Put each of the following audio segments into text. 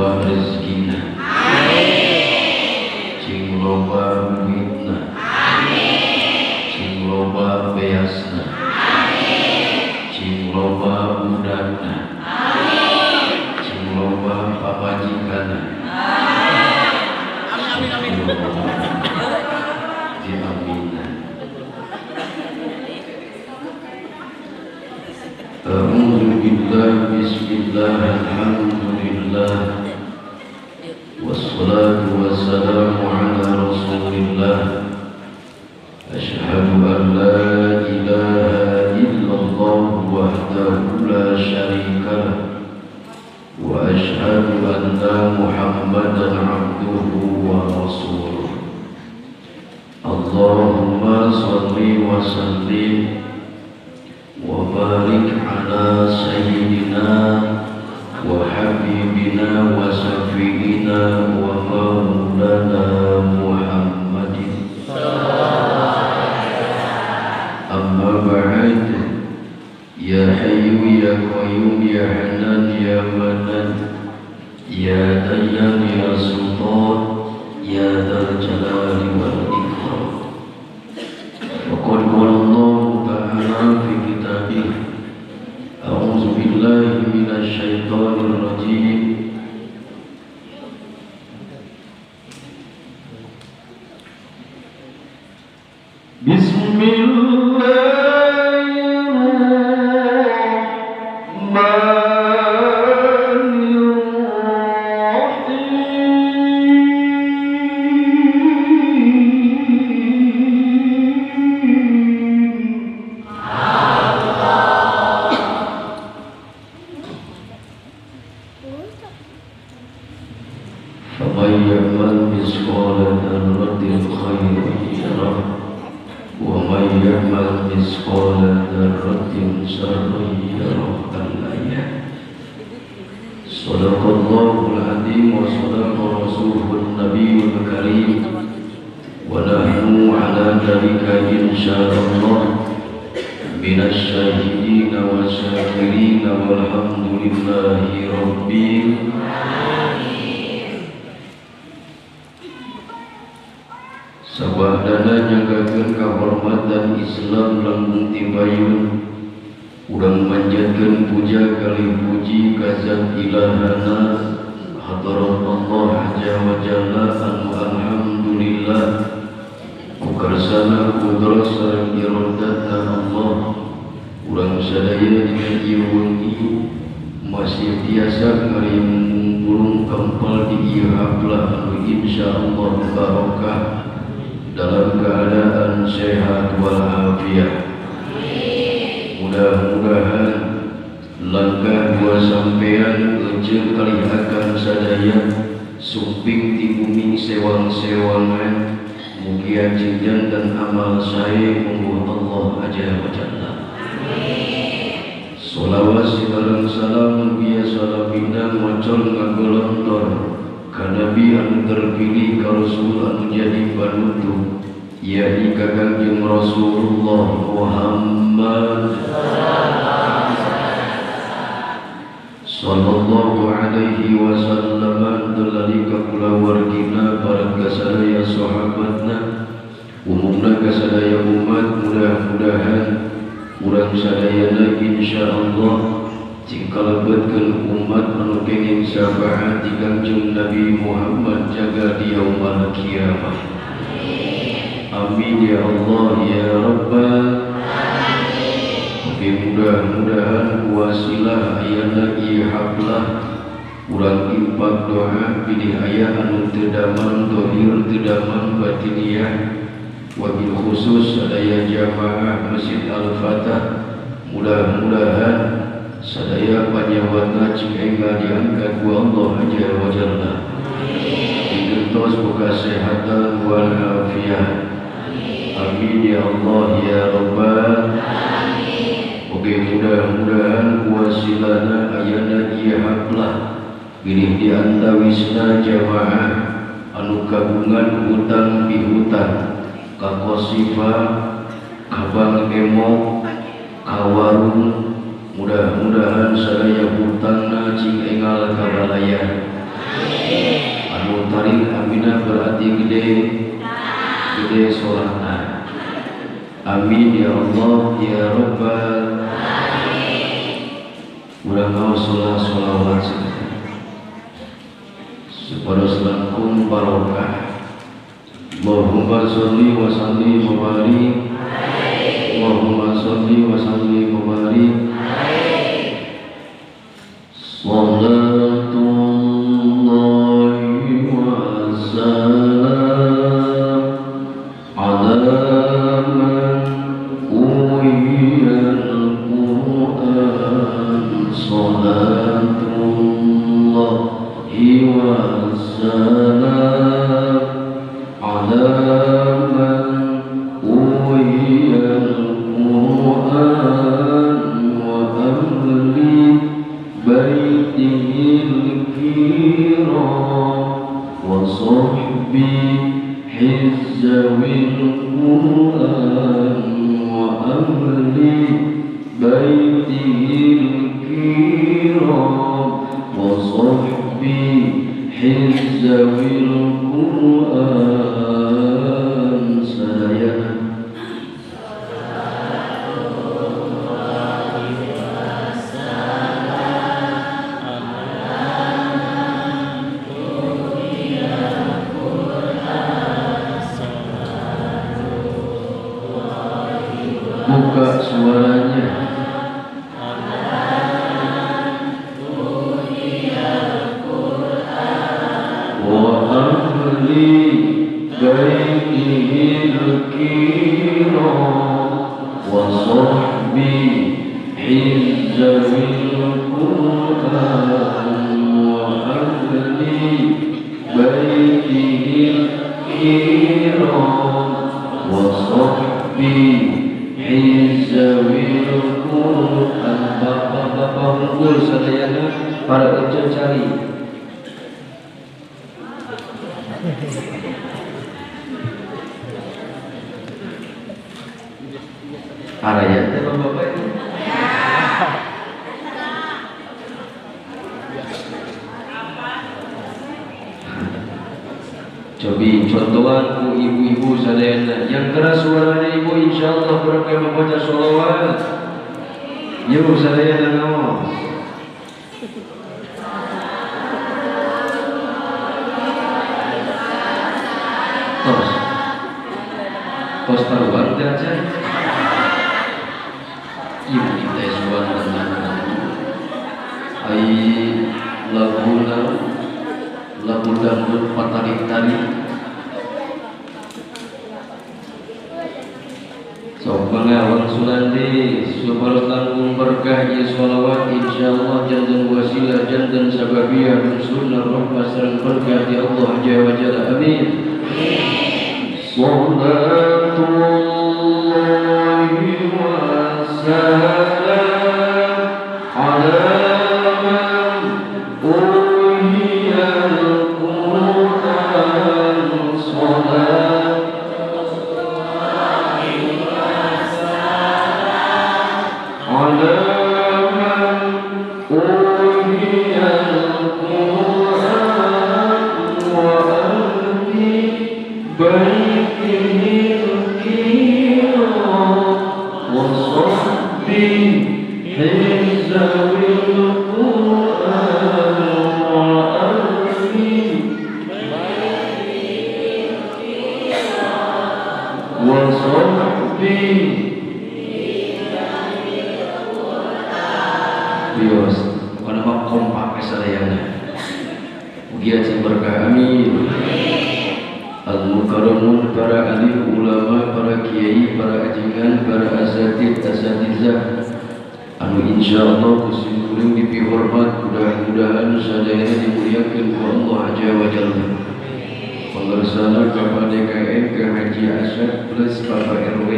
loba rezekina. Amin. Cing loba duitna. Amin. Cing loba beasna. Amin. Cing loba budakna. Amin. Cing loba pamajikanna. Amin. Amin amin. Amin. A'udzu billahi bismillah alhamdulillah wassalatu wassalamu ala rasulillah asyhadu an la ilaha illallah wahdahu la syarika lah wa asyhadu anna muhammadan abduhu wa rasuluh. Allahumma shalli wa sallim wa barik ala sayyidina wa habibina wa syafi'ina wa maulana Muhammadin. Amma ba'd, ya hayyu ya qayyum ya hanan ya manan ya dayyan ya sultan ya dzal jalali wal ikram. Faqad qala Allah ta'ala fi kitabih, a'udzu billahi minasy syaithanir rajim. Bismillahirrahmanirrahim. فمن يعمل مثقال ذرة خيرا يره ومن يعمل مثقال ذرة شرا يره. الآية. صدق الله العظيم وصدق رسوله النبي الكريم ونحن على ذلك إن شاء الله من الشاهدين والشاكرين والحمد لله رب العالمين. Sabadana nyanggakeun kahormatan Islam langkung tibayun urang manjatkeun puja kalih puji ka zat ilahana hadarat Allah azza wa jalla anu alhamdulillah ku karsana kudrat sareng iradatna Allah urang sadaya dina ieu wengi masih tiasa ngariung kempal di ieu haflah anu insyaallah barokah dalam keadaan sehat walafiat. Mudah-mudahan langkah dua sampean ece kali akan sadaya sumping di bumi sewang-sewangan mugia jinjan dan amal sae mungguh Allah aja wa jalla. Sholawat sareng salam biasa salamina mocol ngagolontor ka nabi anu terpilih ka rasul anu jadi panutup yakni ka Kangjeng Rasulullah Muhammad sallallahu alaihi wasallam delali ka kulawargina para kasadaya sahabatna umumna kasadaya umat. Mudah-mudahan urang sadayana insyaallah cing kalebetkeun umat anu kenging syafaat ti Kangjeng Nabi Muhammad jaga di yaumul kiamah. Amin ya Allah ya Rabbal alamin. Oke, mudah-mudahan wasilah ayana ieu haflah urang impak doa pilih aya anu teu damang dohir teu damang batiniah wabil khusus sadaya jamaah Masjid Al-Fatah mudah-mudahan sadaya panyawatna cing enggal diangkat ku Allah azza wa jalla. Digentos ku kasehatan wal afiah. Amin ya Allah ya Rabbal alamin. Oke, mudah-mudahan wasilana ayana ieu haflah bilih diantawisna jamaah anu kagungan hutang pihutang ka Kosifa, ka Bank Emok, ka warung, mudah-mudahan sadaya hutangna cing engal kabalayar. tarik aminah berarti gede gede sholatna. Amin ya Allah ya Rabbal alamin. Urang ngaos sholawat supados langkung barokah. Allahumma sholli wa sallim wa barik. Allahumma sholli wa sallim wa barik. Salatullahi wa salam ala man uwiyal Qur'an. Salatullahi wa salam ala man uwiyal Qur'an wa ahli baitihil kiram wa sahbihi hizawil Qur'an wa ahli baitihil kiram wa sahbihi hizawil Qur'an. Sadayana buka suaranya. Wa ahli baitihil kiram wa sahbihi zawil Qur'an wa ahli baitihil kiram wa sahbihi zawil Qur'an. Bapak-bapak unggul sadayana para ece cari. Araya teh bapak-bapak itu. Cobi contohan ku ibu-ibu sadayana yang keras suaranya ibu, insyaallah berkah membaca sholawat. Yuk sadayana ngaos. Tos. Tos taruhan teh aja. Ibu kita suara ai laguna lagu dangdut patarik-tarik. Sok mangga sulandi supados langkung berkah ieu sholawat insyaallah janten wasilah janten sababiyah sunnah rahmah sareng berkah di Allah jalla wa jalla. Amin. Salatullahi wa salam ala man uwiyal Qur'an. Salatullahi wa salam ala man uwiyal Qur'an wa ahli baitihil kiram wa sahbihi zawil Qur'an wa ahli baitihil kiram wa sahbihi zawil Qur'an. Bios, bukan apa kompak sadayana. Mugia sing berkah. Amin. Al-Mukarramun, para alim ulama, para kiai, para ajengan, para asatid, asatizah anu insyaallah kusim kuring dipihormat, mudah-mudahan sadayana dimuliakeun ku Allah Azza wa Jalla. Pangersana Bapak DKM ke Haji Asyad plus Bapak RW,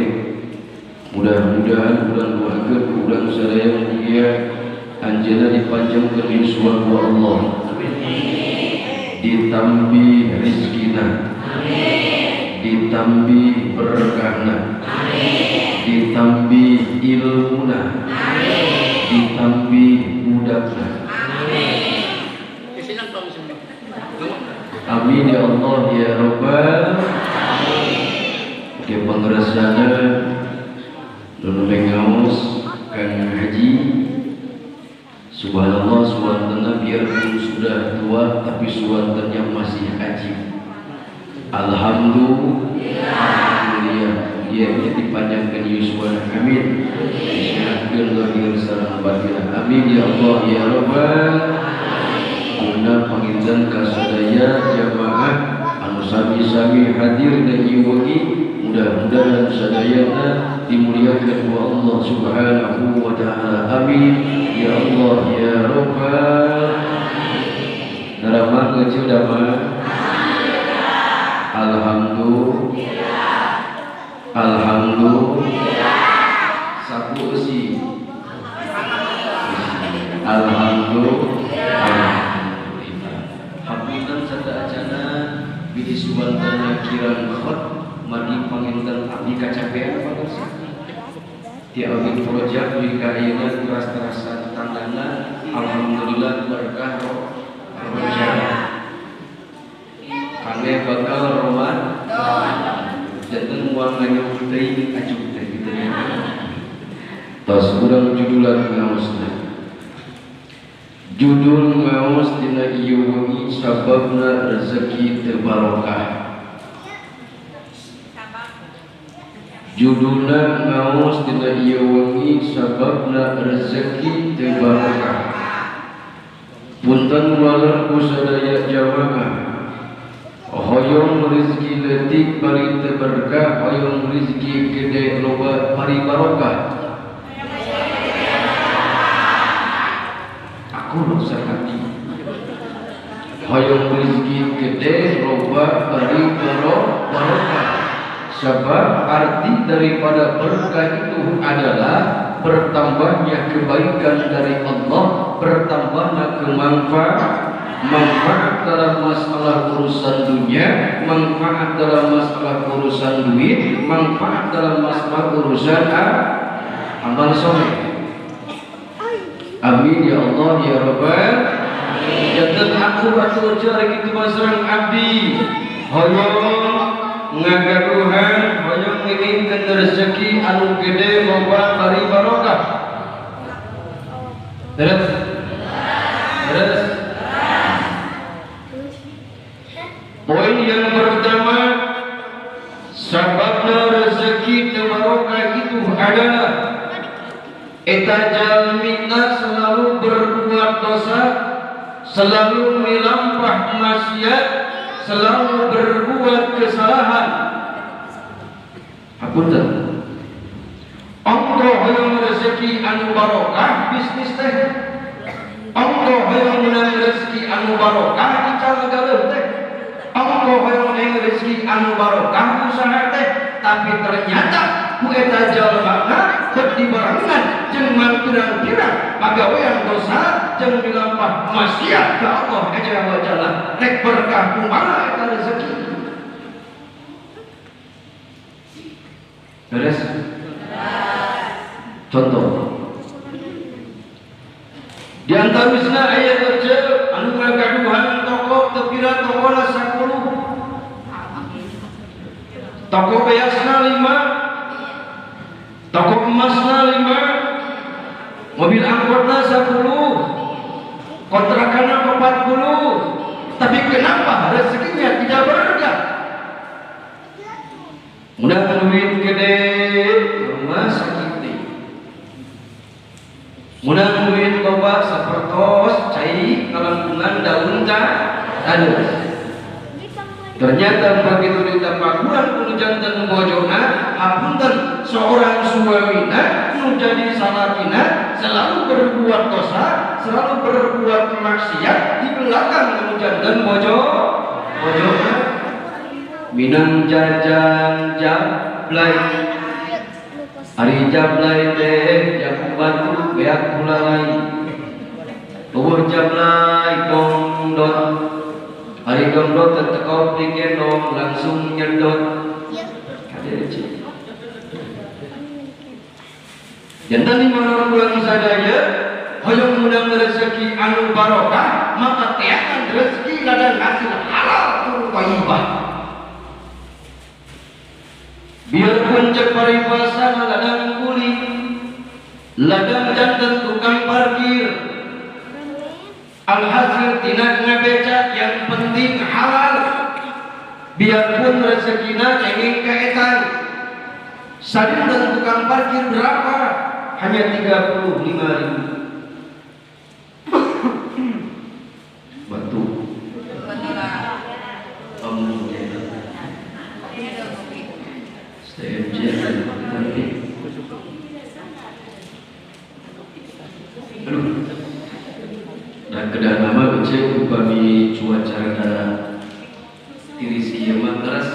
mudah-mudahan urang doakeun ku urang sadaya mugia anjeunna dipanjangkeun yuswa ku Allah, ditambi rezekina, ditambi berkahna, ditambi ilmuna, ditambi budakna. Amin ya Allah ya Rabbal alamin. Oke pangersana nu ngaos Kang Haji. Subhanallah, suwantena biarpun sudah tua tapi suwantennya masih ajib. Alhamdulillah. Dia dipanjangkan yuswana, amin. Disehatkeun lahir sareng batin, amin ya Allah ya Rabbal alamin. Guna panginten ka sadaya jamaah anu sami-sami hadir dan ieu wengi, mudah-mudahan sadayana dimuliakan ku Allah Subhanahu wa taala, amin ya Allah ya Rabbal alamin. Narama kecil dama. Alhamdulillah. Alhamdulillah. Sapu eusi. Alhamdulillah. Hapunten sada acana bilih suwantana kirang khot margi panginten abdi kacapean pangersa. Ti abdi projak dugi ka ayeuna teras-terasan tandana alhamdulillah berkah rojak. Kangge bakal Ramadan. Janten moal nganyuk teuing acuk teh kitu nya. Tos urang judulan ngaosna. Judul ngaos dina ieu wengi sababna rezeki teu barokah. Judulna ngaos dina ieu wengi sababna rezeki teu barokah. Punten waler ku sadaya jamaah. Hoyong rezeki leutik bari teu berkah, hoyong rezeki gede loba bari barokah. Aku rusak hati. Hoyong rezeki gede loba bari barokah. Sebab arti daripada berkah itu adalah bertambahnya kebaikan dari Allah, bertambahnya kemanfaatan, manfaat dalam masalah urusan dunia, manfaat dalam masalah urusan duit, manfaat dalam masalah urusan amal soleh. Amin ya Allah ya Rabbal alamin. Janten aku atuh cari kitu masrang abdi hoyong ngagaduhan, hoyong ngingkeun rezeki anu gede loba bari barokah. Terus terus. Poin yang pertama, sababna rezeki teu barokah itu adalah eta jalmina selalu berbuat dosa, selalu melampah maksiat, selalu berbuat kesalahan. Hapunten. Ongko hoyong rezeki anu barokah bisnis teh. Ongko hoyong menang rezeki anu barokah ical galeuh teh. Ongko hoyong menang rezeki anu barokah usaha teh, tapi ternyata ku eta jalmana teu dibarengan jeung mangpirang-pirang pagawean dosa jeung dilampah maksiat ka Allah azza wa jalla. Rek berkah kumaha eta rezeki? Beres? Contoh di antawisna aya eceu anu ngagaduhan toko teu pira tokona 10, toko beasna 5, toko emasna 5, mobil angkotna 10, kontrakanna 40, tapi kenapa rezekinya tidak berkah? Mudah duit gede rumah sakit teh, mudah duit loba sapertos cai kalangkungan daun taneuh. Ternyata begitu ditapakuran kudu janten bojona, hapunten seorang suamina nu jadi salakina selalu berbuat dosa, selalu berbuat maksiat di belakang nu janten bojona. Minang jajan jablay, ari jablay teh jagung batu beak kulalai, eueuh jablay dongdot, ari dongdot teu tekop digendong langsung nyedot. Kade jantan di mana urang sadaya hoyong menang rezeki anu barokah, maka teakan rezeki ladang hasil halal thayyibah. Biarpun cek paribasa ladang kuli, ladang janten tukang parkir, alhasil tidak ngabeca, yang penting halal. Biarpun rezekina cengeng kaetan. Sadinten tukang parkir berapa? Hanya 35.000. Batu. STMJ nanti. Aduh. Dan kedah nama kecil upami cuaca rada tiris kieu mah teras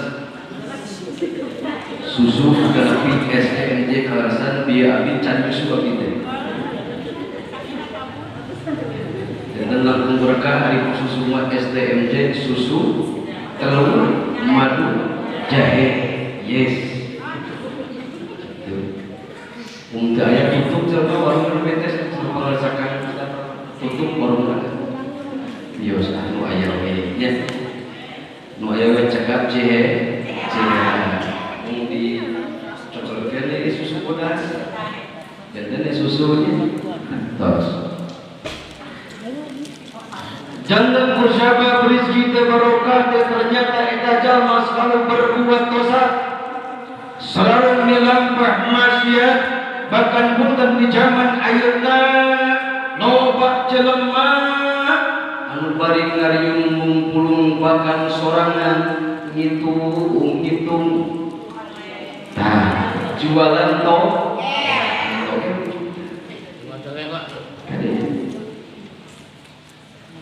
susu kalapi STMJ kalasan bieu abi can nyusu abi teh. Dan langkung berkah ari susu mah STMJ susu telur madu jahe yes. Mung teu aya tutup cenah warung betes pangarasakan tutup warung ada. Bios anu aya we nya. Nu aya we cekap cehe cehe. Mung di cocolkeun deui susu bodas. Janten susunya. Tos. Janten kursabab rezeki teu barokah teh ternyata eta jalma selalu berbuat dosa, selalu milampah maksiat, bahkan punten di zaman ayeuna loba jelema anu bari ngariung mungpulung bahkan sorangan ngitung-ngitung. Tah, jualan to.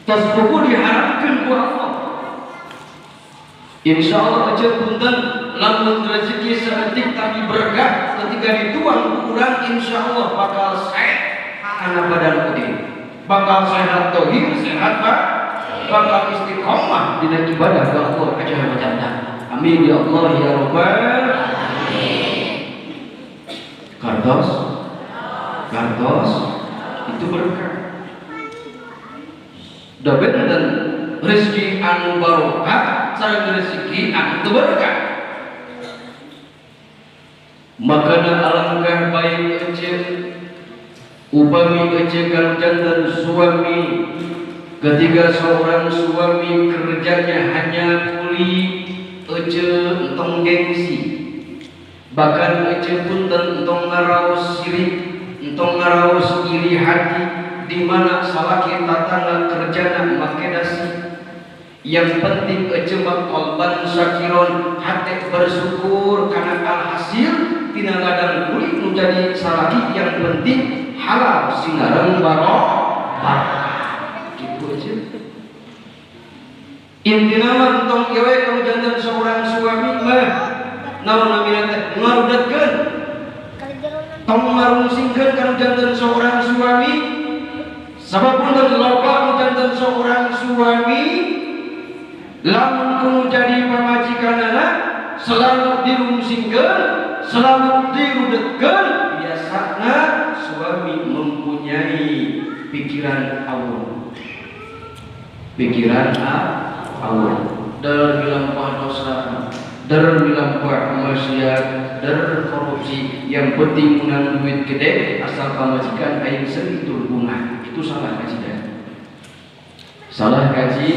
Tos buku diharapkan ku Allah. Insya Allah aja punten lamun rezeki seetik tapi berkah ketika dituang ku urang insya Allah bakal sehat kana badan kudu. Bakal sehat tohir, sehat pak, bakal istiqomah dina ibadah ka Allah aja macamna. Amin ya Allah ya Rabbal alamin. Kartos, kartos itu berkah. Da benten rezeki anu barokah sareng rezeki anu teu berkah. Makana alangkah baik eceuk upami eceuk kalau janten suami, ketika seorang suami kerjanya hanya kuli, eceuk entong gengsi, bahkan eceuk punten entong ngaraos sirik, entong ngaraos iri hati, di mana salaki tatangga kerjana make dasi. Yang penting ece mah qalban syakiron, hati bersyukur karena alhasil tina ladang kuli nu jadi salaki, yang penting halal sinareng barokah. Gitu aja. Intina mah entong ieu we kamu janten seorang suami mah naon namina teh ngarudetkeun, tong ngarungsingkeun kana janten seorang suami. Sabab punten loba nu janten seorang suami lamun kudu jadi pamajikanana selalu dirungsingkeun, selalu dirudetkeun, biasana suami mempunyai pikiran awur. Pikiran awur. Dar milampah dosa, dar milampah maksiat, dar korupsi, yang penting menang duit gede asal pamajikan aing seuri tur bunga. Itu salah kajian. Salah kaji.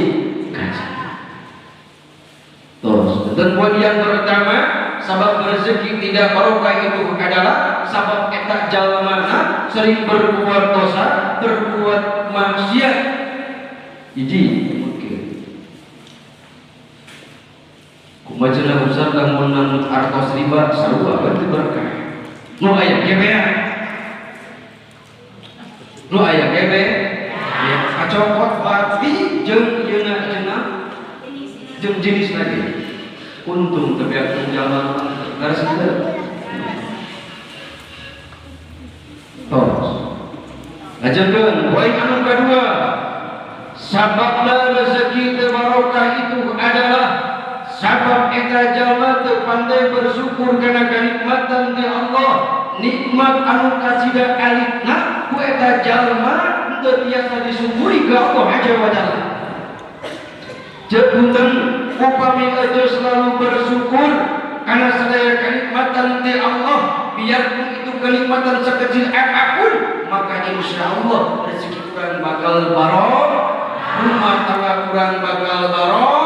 Terus, dan poin yang pertama, sabab rezeki tidak barokah itu adalah sabab eta jalmana sering berbuat dosa, berbuat maksiat. Hiji, mungkin. Kumaha cenah ustaz lamun nanggut artos riba sarua berarti berkah. Nu aya gebea. Nu aya gebe. Ya, kacokot bati jeung yeuna cenah jeung jenis lagi. Untung tapi aku jalan garis itu. Terus. Lanjutkeun poin anu kedua. Sababna rezeki teu barokah itu adalah sabab eta jalma teu pandai bersyukur kana kanikmatan ti Allah. Nikmat anu kacida alitna ku eta jalma teu tiasa disyukuri ka Allah azza wa jalla. Ceuk punten Upami aja selalu bersyukur karena sadaya kenikmatan ti Allah, biarpun itu kenikmatan sekecil apapun, maka insya Allah rezeki kurang bakal barok, rumah tangga kurang bakal barok.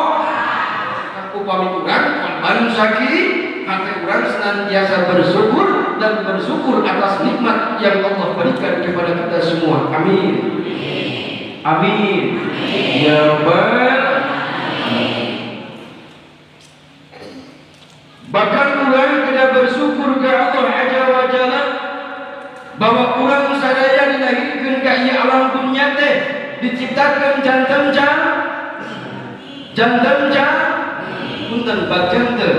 Upami kurang korban sakit, hati orang senantiasa bersyukur dan bersyukur atas nikmat yang Allah berikan kepada kita semua. Amin. Amin. Ya Rabbal. Bahkan orang tidak bersyukur ke Allah Azza wa Jalla bahwa orang sadaya dilahirkan ke ieu alam dunia teh diciptakan jantan jantan punten bagjan teu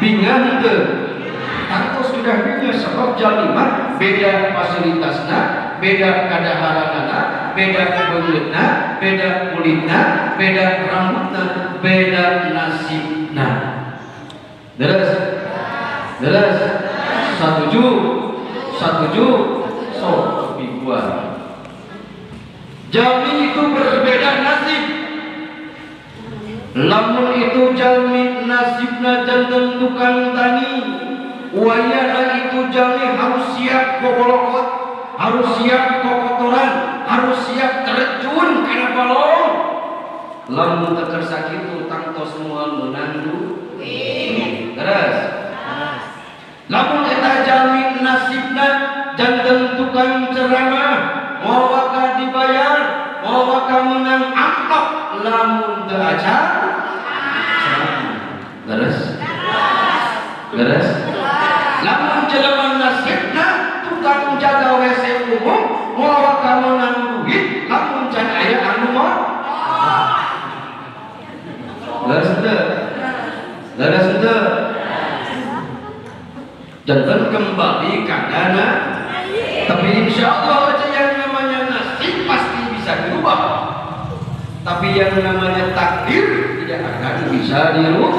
bingah teu tangtos sudah bingah sebab jalma beda fasilitasna, beda kadaharanana, beda kebeungeutna, beda kulitna, beda rambutna, beda nasibna. Deres? Deres? Satuju? Satuju? So, gua. Jalmi itu berbeda nasib. Lamun itu jalmi nasibna janten tukang tani, wayana itu jalmi harus siap kobolokot, harus siap kokotoran, harus siap terjun kana balong. Lamun teu kersa kitu tangtos moal meunang duit. Terus. Lamun eta jalmi nasibna janten tukang ceramah, moal waka dibayar, moal waka meunang amplop, lamun teu acar ceramah. Terus. Terus. Lamun jelema nasibna tukang jaga WC umum, moal waka meunang duit, lamun can aya anu mah. Leres teu? Leres teu? Jangan kembali kadana. Tapi insya Allah aja yang namanya nasib pasti bisa dirubah. Tapi yang namanya takdir tidak akan bisa dirubah.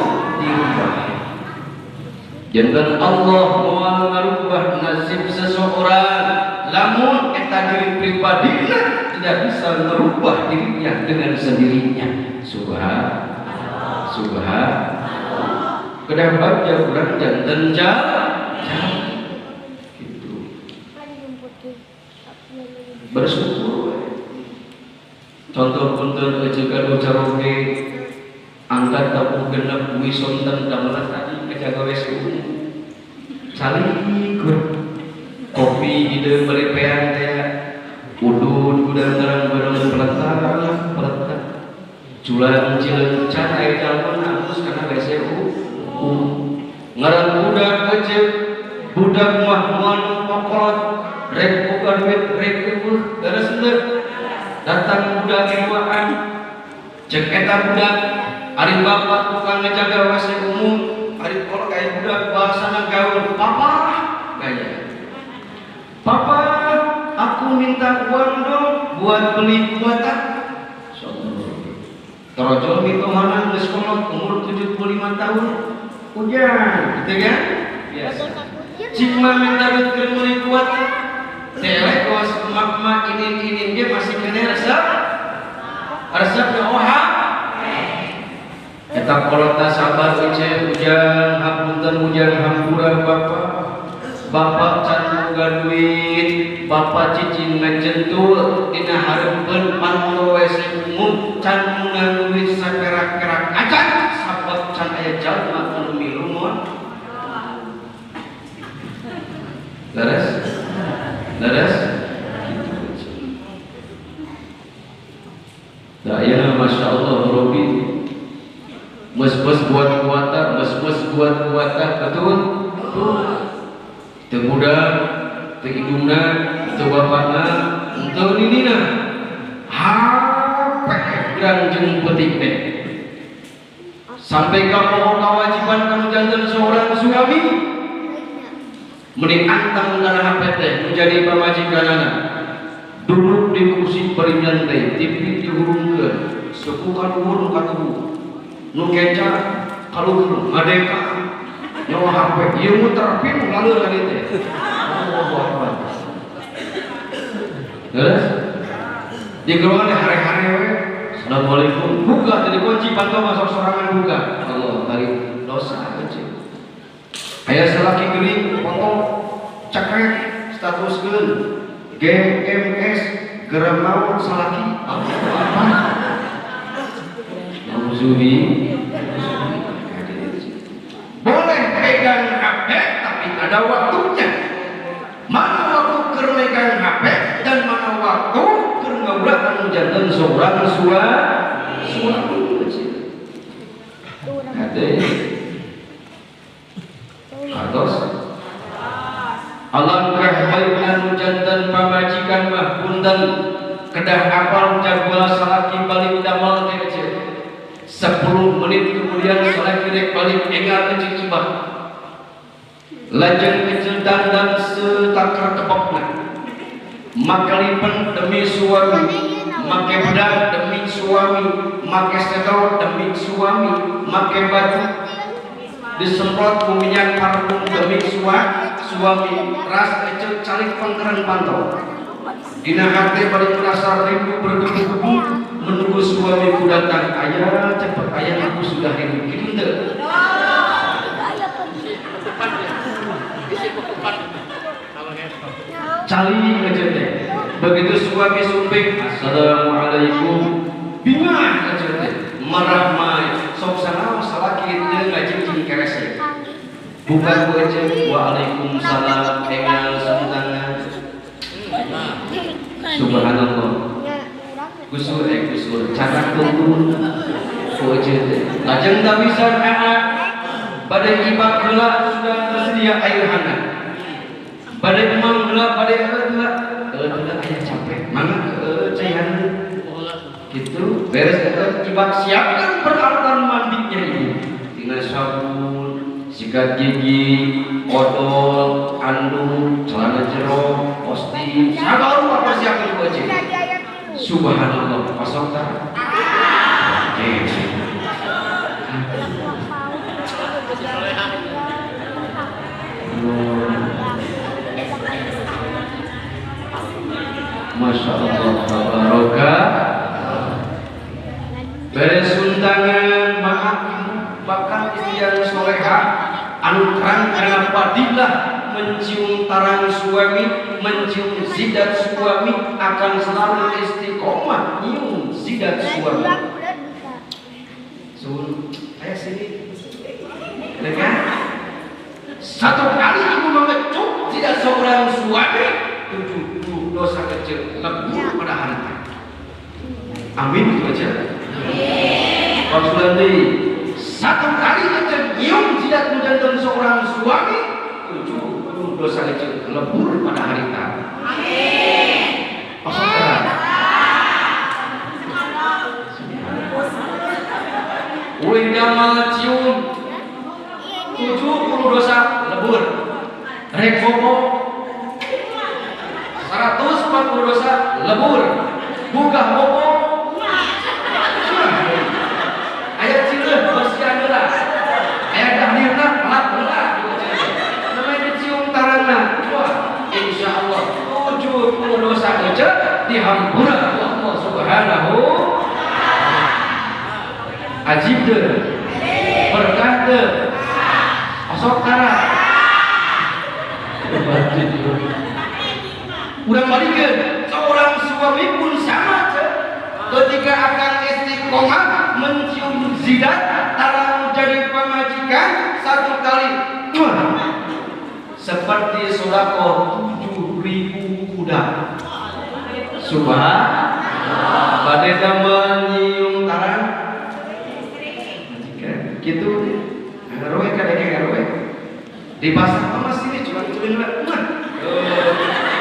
Jangan Allah mau merubah nasib seseorang, lamun eta diri pribadinya tidak bisa merubah dirinya dengan sendirinya. Subhan, subhan. Kedah bagja urang janten gitu. Bersyukur. Contoh punten ecekan ucaroge angkat tapuh genep bui sonten damelan tadi kejaga WC umum. Calikur kopi ide beli pean teh udud gudang terang bareng peletang peletang culan cileun can aya jalma hapus kana WC umum. Ngaran budak kecil budak mah moal pokolot rek boga duit rek eueuh leres henteu. Datang budak duaan cek eta budak ari bapak tukang ngejaga WC umum, ari kolot aya budak bahasana gaul papa gaya. Papa, aku minta uang dong buat beli kuota. Torojol mitohana geus kolot umur 75 tahun. Hujan, gitu kan? Biasa. Cik mah minta duit keur meuli kuota. Teh kos emak-emak inin-inin ge masih kene resep. Resep ke oha. Eta kolotna sabar ece hujan hapunten hujan hampura bapak. Bapak can boga duit, bapak cicing ngajentul dina hareupeun panto WC umum can meunang duit saperak-perak acan sabab can aya jalma anu milu moal. Leres? Leres? Gitu. Da ayeuna Masya Allah Robi mes-mes buat kuota, mes-mes buat kuota, betul? Betul. Teu budak, teu indungna, teu bapakna, teu ninina. HP urang jeung peuting teh. Sampai ka poho kewajiban kanu janten seorang suami. Mending anteng kana HP teh menjadi pamajikanana. Duduk di kursi bari nyantai, TV dihurungkeun, suku ka luhur nu katuhu. Nu kenca ka luhur ngadeka. Nyawa HP ieu muter pin laleur ka dieu teh. Allahu Akbar. Terus di geroan hare-hare we Assalamualaikum, buka jadi kunci pantau masuk sorangan buka. Allah tarik dosa kecil. Aya salaki geuring foto cekrek statuskeun GMS geura maut salaki. Apa? Nauzubi. Boleh pegang HP tapi ada waktunya. Mana waktu keur megang HP dan mana waktu keur ngaulah anu janten seorang suami. Hade. Atos. Alangkah baikna nu janten pamajikan mah punten kedah apal jadwal salaki balik damel teh ece. 10 menit kemudian salaki rek balik engal kecil cibah. Lajeng kecil dandan setakar tepokna. Make lipen demi suami, make bedak demi suami, make setro demi suami, make baju disemprot ku minyak parfum demi suami, ras kecil calik pangkeran pantau. Dina hati balik merasa rindu bergebu-gebu menunggu suamiku datang. Ayah cepat ayah, aku sudah rindu. Gitu teu? Cali aja teh. Begitu suami sumping, assalamualaikum, bingah aja teh, marah mai, sok sanaos salaki teu ngajing kerese. Bukan ku aja, waalaikumsalam, engal suntangan. Subhanallah. Gusur gusur, canak tuntun ku aja teh. Lajeng tawisan anak pada ibak heula sudah tersedia air hangat. Bade emang heula, bade heula, heula aya capek, mangga cai hangat. Gitu, beres eta ibak siapkan peralatan mandinya ibu. Tina sabun, sikat gigi, odol, anduk, celana jero, kostum, segala rupa persiapkan ku aja. Subhanallah, pasok tah. Masya Allah, tabaraka. Beres undangan, maaf ibu, bahkan istri yang soleha, anu terang karena fadilah mencium tarang suami, mencium zidat suami akan selalu istiqomah nyium zidat suami. Sun, ayo sini. Dengan satu kali ibu mengecup zidat seorang suami, 70 dosa kecil lebur pada hari itu. Amin itu aja. Pak Sulandi, satu kali aja nyium jidat menjantan seorang suami, 70 dosa kecil lebur pada hari itu. Amin. Uing damal cium 70 dosa lebur. Rek bobo 140 dosa lebur. Buka bobo ayat cileuh bersihan heula. Ayat dahdirna lap heula. Namanya dicium tarangna. Wah, insyaallah 70 dosa aja dihampura Allah Subhanahu. Ajib teu? Berkah teu? Osok tara. Urang balikeun, seorang suami pun sama ce. Ketika akan istiqomah mencium zidat tarang jadi pamajikan satu kali seperti sedekah 7.000 kuda. Subhanallah. Bade damel nyium tarang majikan gitu. RW kan RW di pasar mah sini cuma culin lah.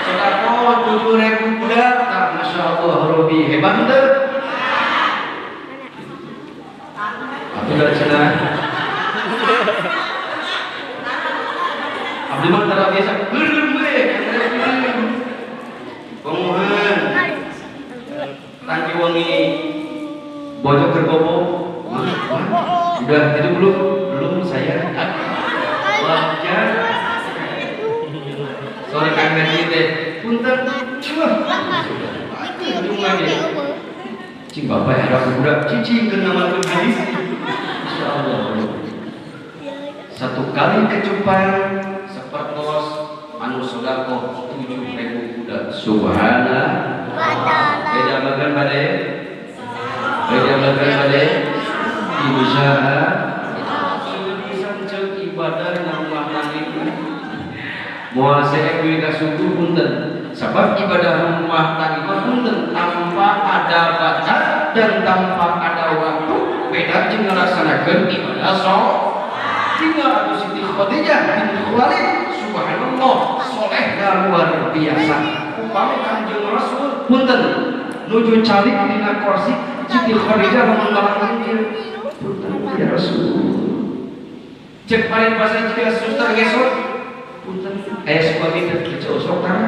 Sedekah 7.000 kuda, tak masya Allah Robi hebat teu? Aku udah cenah. Abdi mah tara biasa. Heureun we. Penguhan. Tangki wangi. Bojok keur bobo. Udah tidur belum? Belum saya. Wah, sore kang ngaji teh. Punten. Cing bapak ada budak cicing keur ngamalkeun hadis. Insyaallah. Satu kali kecupan sepertos anu sedekah 7.000 kuda. Subhanallah. Beda bagian bade. Beda bagian bade. Usaha. Bisa ceuk ibadah dina rumah tangga itu. Moal seek duit ka suku punten. Sebab ibadah rumah tangga mah punten tanpa ada batas dan tanpa ada waktu, beda jeung ngalaksanakeun ibadah sholat. Tinggal atuh Siti Khadijah binti Khuwailid, subhanallah, solehna luar biasa. Upami Kanjeng Rasul punten nuju calik dina kursi, Siti Khadijah lamun malang kieu, punten ya Rasul. Cek paling bahasa jika suster ngesot, punten aya suami teh kecosok tara.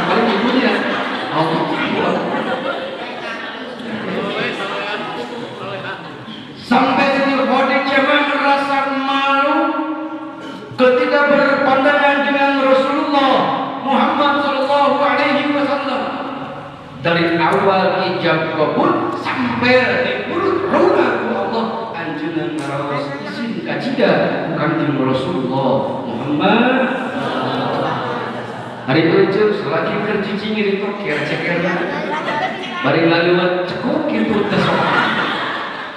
Paling ibunya Allah. Sampai Siti Khadijah merasa malu ketika berpandangan dengan Rasulullah Muhammad Sallallahu Alaihi Wasallam. Dari awal ijab kabul sampai di mulut runa Allah anjeunna ngaraos izin kacida ku Kanjeng Rasulullah Muhammad. Hari itu selagi keur cicing itu ker cekerna bari ngaliwat cekuk kitu teh sok.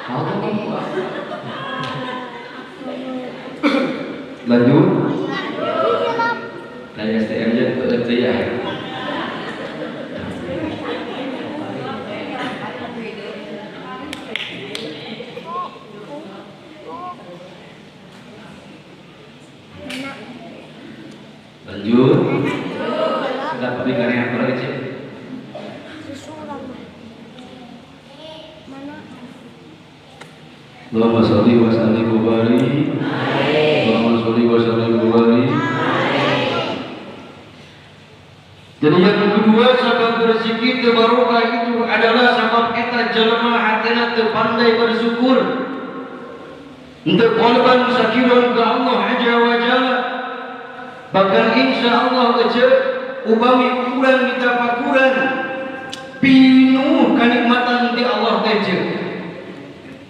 Allah. Lanjut. Nah, STM-nya ya. Lanjut. Sudah pernikahan yang kurang kecil. Allahumma sholli wa sallim wa barik. Allahumma sholli wa sallim wa barik. Jadi yang kedua sebab rezeki teu barokah itu adalah sebab eta jelema hatina teu pandai bersyukur. Henteu qalban syakiran ka Allah azza wa jalla. Bahkan insya Allah ece upami urang ditafakuran pinuh kanikmatan di Allah teh ce.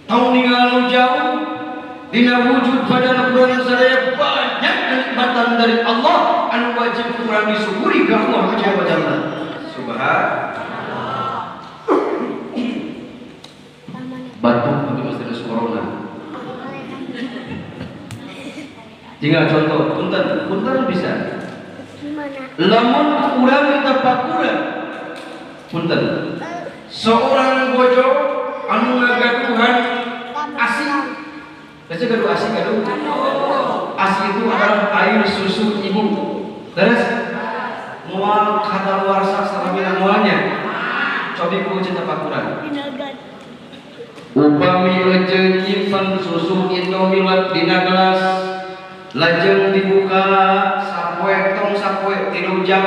Tong ninggal nu jauh dina wujud badan urang sadaya banyak kenikmatan dari Allah anu wajib urang disyukuri ka Allah azza wa jalla. Subhanallah. Batuk tapi masih ada corona. Tinggal contoh, punten, punten bisa. Lamun urang ditafakuran punten. Seorang bojo anu ngagaduhan ASI. Baca gaduh ASI gaduh. ASI itu adalah air susu ibu. Terus moal kadaluarsa salamina moalnya. Cobi ku tafakuran. Upami ece nyimpen susu Indomilk dina gelas lajeng dibuka sapoe tong sapoe 3 jam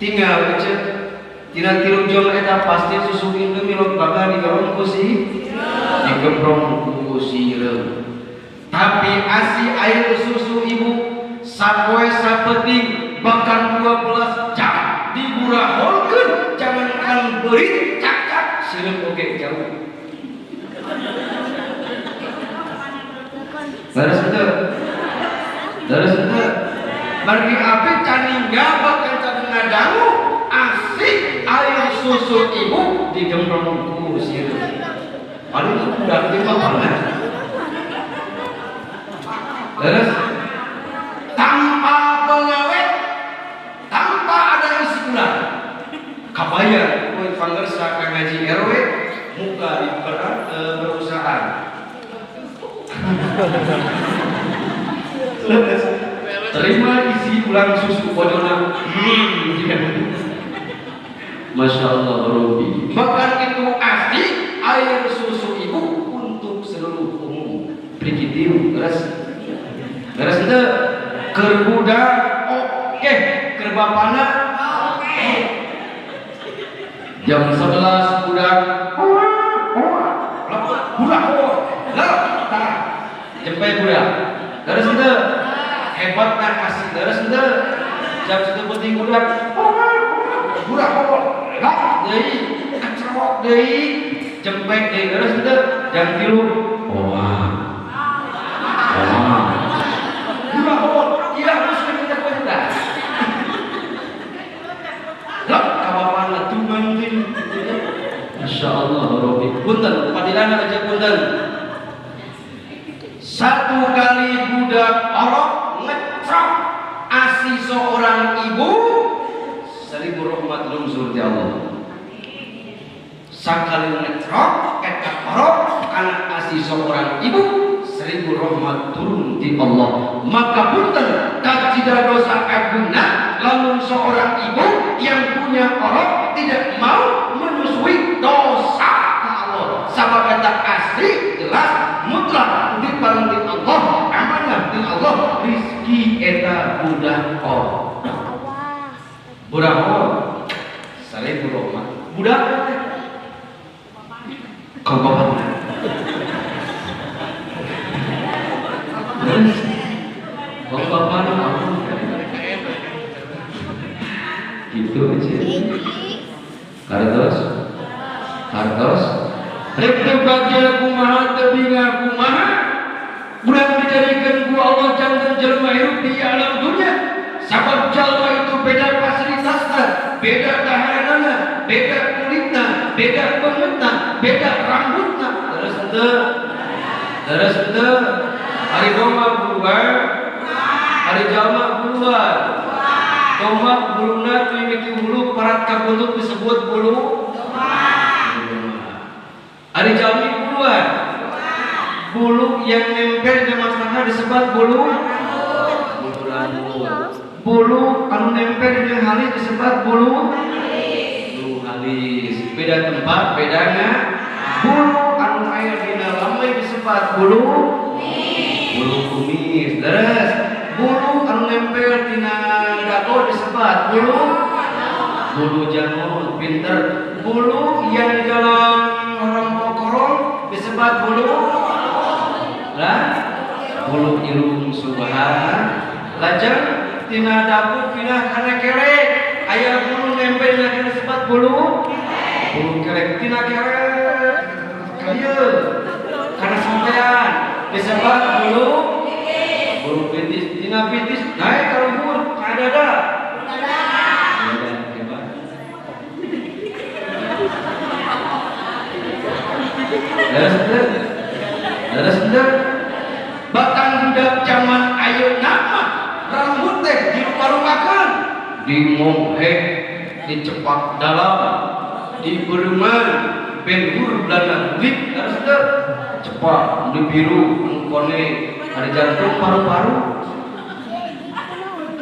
tinggal ece tina 3 jam eta pasti susu Indomilk bakal digerong ku si digembrong ku sireum. Tapi ASI air susu ibu sapoe sapeting bahkan 12 jam diguraholkeun jangankan beurit cakak sireum oge jauh. Leres henteu? Leres henteu? Margi abdi can ninggal bahkan can ngadangu ASI air susu ibu digembrong ku sireum. Paling udah di papangan. Terus tanpa pengawet, tanpa ada isi ulang. Kabayar kuwi pangersa ka ngaji RW muka di perusahaan. Terima isi ulang susu bojona. Masya Allah Rabbi. Bahkan itu asli air susu ibu untuk seluruh umum. Prikitiu, terus terus itu keur budak oke, keur bapana oke. Jam 11 budak budak lah tah jempe budak. Terus itu hebatna kasih terus itu jam 1 penting budak budak Lok deui, kecrok deui, jempek deui terus teu jam 3. Wah. Wah. Dua hol, tidak muslim kita kuat. Lok ka bapana tuman teh. Masya Allah Rabbi. Punten, padilana aja punten. Satu kali budak orok ngecrok asi seorang ibu, 1000 rahmat lungsur di Allah. Sakali ngecrok eta orok anak asi seorang ibu, 1000 rahmat turun di Allah. Maka punten, kacida dosa agungna lamun seorang ibu yang punya orok tidak mau menyusui, dosa ke Allah. Sabab eta asli jelas mutlak di di Allah, amanah di Allah, rizki eta budak orok. Budak orok 1000 rahmat. Budak kau bapak. Terus kau bapak gitu aja. Kartos, kartos. Rek teu bagja kumaha, teu bingah kumaha, urang dijadikeun ku Allah janten jelema hirup di alam dunia. Sabab jalma itu beda fasilitasna, beda daharanana, beda kulitna, beda beungeutna, beda rambutna. Terus henteu? Terus henteu? Ari domba buluan, ari jalma buluan. Domba buluna mimiti hulu parat ka buntut disebut bulu domba. Ari jalmi buluan. Bulu yang nempel di mastaka disebut bulu bulu rambut. Bulu anu nempel di halis disebut bulu bulu halis. Beda tempat, bedanya. Bulu anu aya dina lamai disebut bulu bulu kumis. Terus bulu anu nempel dina dago disebut bulu bulu janggut. Pinter. Bulu yang di dalam rongko disebut bulu lah bulu irung. Subhanallah. Lajeng tina dagu pindah kana kelek, aya bulu nempel dina kelek disebut bulu bulu kelek. Tina kelek ka dieu kana sampean disebut bulu bulu betis. Tina betis naik ka luhur ka dada. Dada hebat. Leres teu? Leres teu? Bahkan budak zaman ayeuna mah rambut teh dirupa-rupakeun, dimonghe, dicepak dalam, dibereuman, benhur belana bulik. Leres teu? Cepak di biru engkone, ada jantung paru-paru.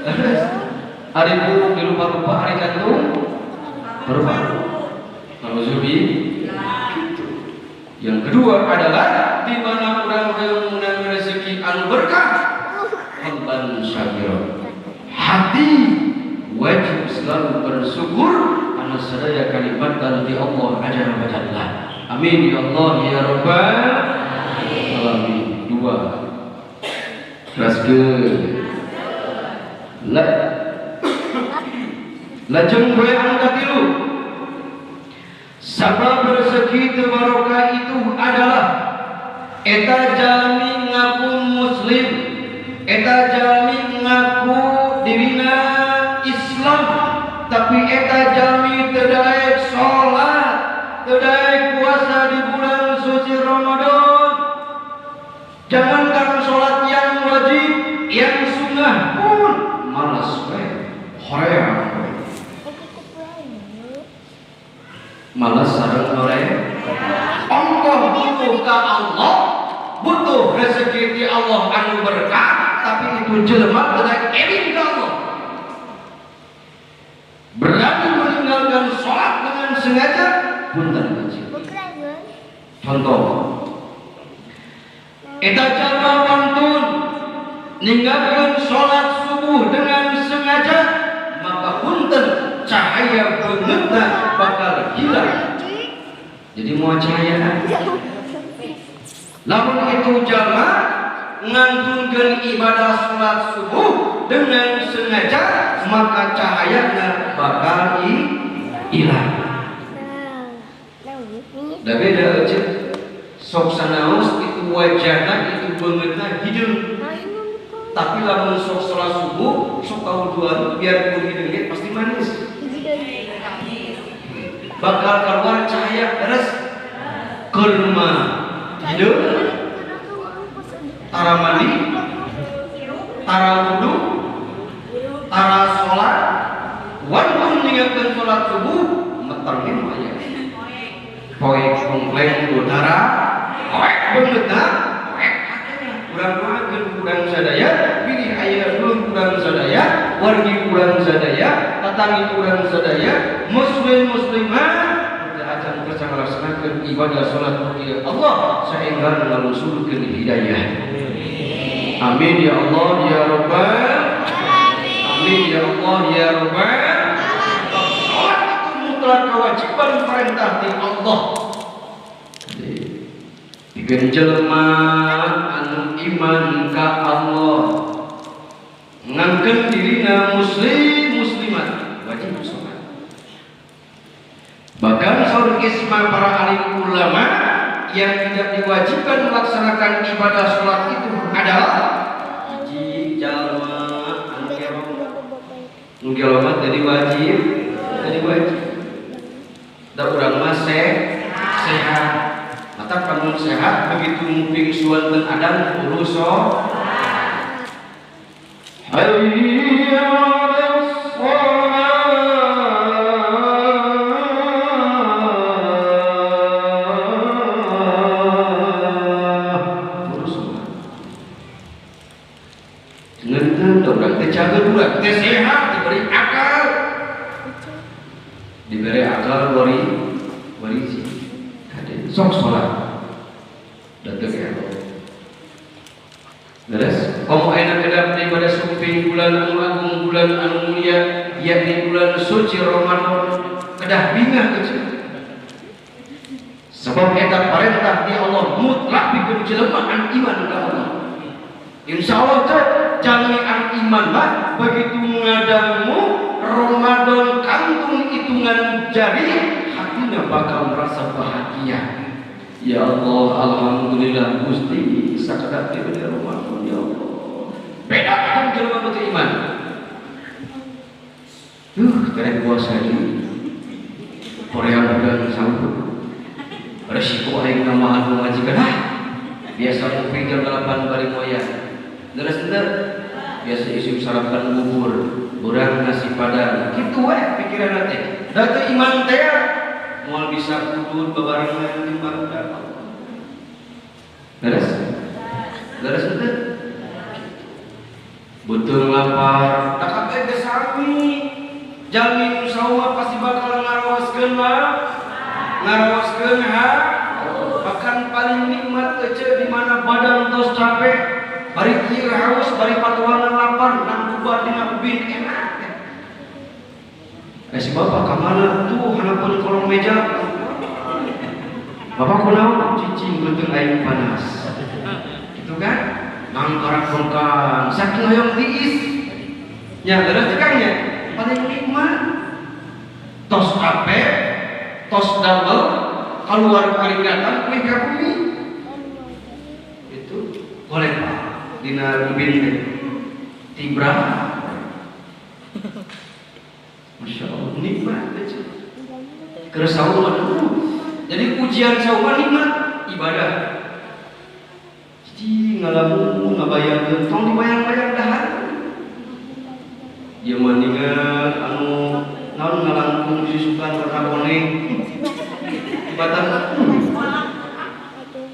Leres. Ari bulu dirupa-rupa, ari jantung paru-paru. Nauzubillah. Gitu. Yang kedua adalah di mana urang meunang rezeki anu berkah, qalban syakira. Hati wajib selalu bersyukur karena sadaya kalimatan di Allah azza wa jalla. Amin ya Allah ya rabbal alamin. Dua. Teraskeun. La lajeng poe anu katilu. Sabab rezeki teu barokah itu adalah eta jalmi ngaku muslim, eta jalmi ngaku dirina Islam, tapi eta jalmi teu daek salat, teu daek puasa di bulan suci Ramadan. Jangankan salat yang wajib, yang sunnah pun malas we, hoream we. Malas sareng hoream. Ongkoh butuh ka Allah, butuh rezeki di Allah anu berkah, tapi itu jelema teu daek eling ka Allah. Berani meninggalkan sholat dengan sengaja, punten kecil. Contoh, eta jalma wantun ninggalkeun sholat subuh dengan sengaja, maka punten cahaya beungeutna bakal hilang. Jadi mau cahaya. Lamun itu jalma ngantunkeun ibadah sholat subuh dengan sengaja, maka cahayanya bakal hilang. Da beda aja. Sok sanaos itu wajahna itu beungeutna hideung. Tapi lamun sok sholat subuh, sok kawuduan biarpun hideung pasti manis. Bakal keluar cahaya terus kurma hideung, tara mandi, tara wudu, tara sholat, walaupun meninggalkan sholat subuh, metengin aya. Poek kompleng udara, poek beungeutna, poek hatena. Urang doakeun urang sadaya, pilih aya dulur urang sadaya, wargi urang sadaya, tatangi urang sadaya, muslim muslimah teu acan kersa ngalaksanakeun ibadah salat ieu Allah sehingga ngalusurkeun hidayah. Amin ya Allah ya Rabbal alamin. Amin ya Allah ya Rabbal alamin. Salat itu mutlak kewajiban perintah di Allah. Pikeun jelema anu iman ka Allah, ngangkeun dirina muslim muslimat wajib salat. Bahkan saur isma para alim ulama yang tidak diwajibkan melaksanakan ibadah salat itu adalah hiji jalma anu kerong. Nu kerong mah jadi wajib, jadi wajib. Da urang mah sehat. Mata kamu sehat begitu nguping suanten adang kudu sholat. Hayya 'alas shalah. Kudu sholat. Ngeunteun urang teh cager urang teh sehat diberi akal. Diberi akal wari warisi. Kade sok sholat. Datang ya. Beres? Komo enak kedap daripada sumping bulan anu agung, bulan anu mulia, yakni bulan suci Ramadan, kedah bingah kecil. Sebab eta perintah di Allah mutlak pikeun jelema anu iman ka Allah. Insya Allah teh jalmi anu iman mah begitu ngadangu Ramadan kantung hitungan jari, hatinya bakal merasa bahagia. Ya Allah, alhamdulillah Gusti sakedap di Ramadan ya Allah. Beda kan jelema nu teu iman. Terek puasa di Korea bulan sanggup. Resiko aing namahan pemajikan ah. Biasa ngopi jam 8 bari moyan. Deres henteu? Biasa isuk sarapan bubur, urang nasi padang. Kitu we pikiran teh. Da teu iman teh moal bisa udud babarengan jeung barudak. Beres? Beres henteu? Beuteung lapar, tak kabeh geus sami. Jalmi nu saum pasti bakal ngarawaskeun mah. Ngarawaskeun ha. Bahkan paling nikmat ece di mana badan tos capek, bari kieu haus, bari patuangan lapar, nangkuban dina ubin enak. Si bapak ka mana tuh hanapeun kolong meja. Bapak kunaon cicing beuteung aing panas. Gitu kan? Mangkarak bongkang, saking hoyong tiis. Ya, terus Kang ya, paling nikmat. Tos capek, tos double, keluar keringatan, kuih ka bumi. Itu boleh Pak, dina ubin teh. Tibra. Masya Allah, nikmat aja. Keur saum. Jadi ujian saum nikmat ibadah. Jadi ngalamun ngabayangkeun tong dibayang-bayang dahar. Ieu mah ningal anu naon ngalangkung disusukan warna koneng. Tibatan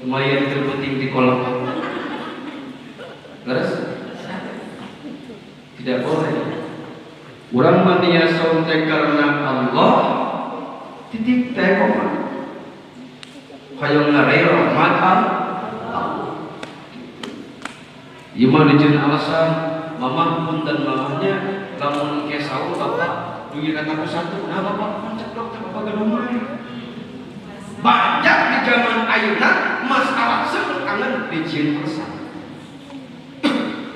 lumayan keur penting di kolam. Leres? Tidak boleh. Urang mah nia saum teh karena Allah titik teh koma. Hoyong ngaraih rahmat Allah. Ieu mah dijieun alasan mamah punten mamahnya lamun ke saum bapak dugi kata ku satu nah bapak pan cek dokter bapak gaduh. Banyak di zaman ayeuna masalah seueur angan dijieun alasan.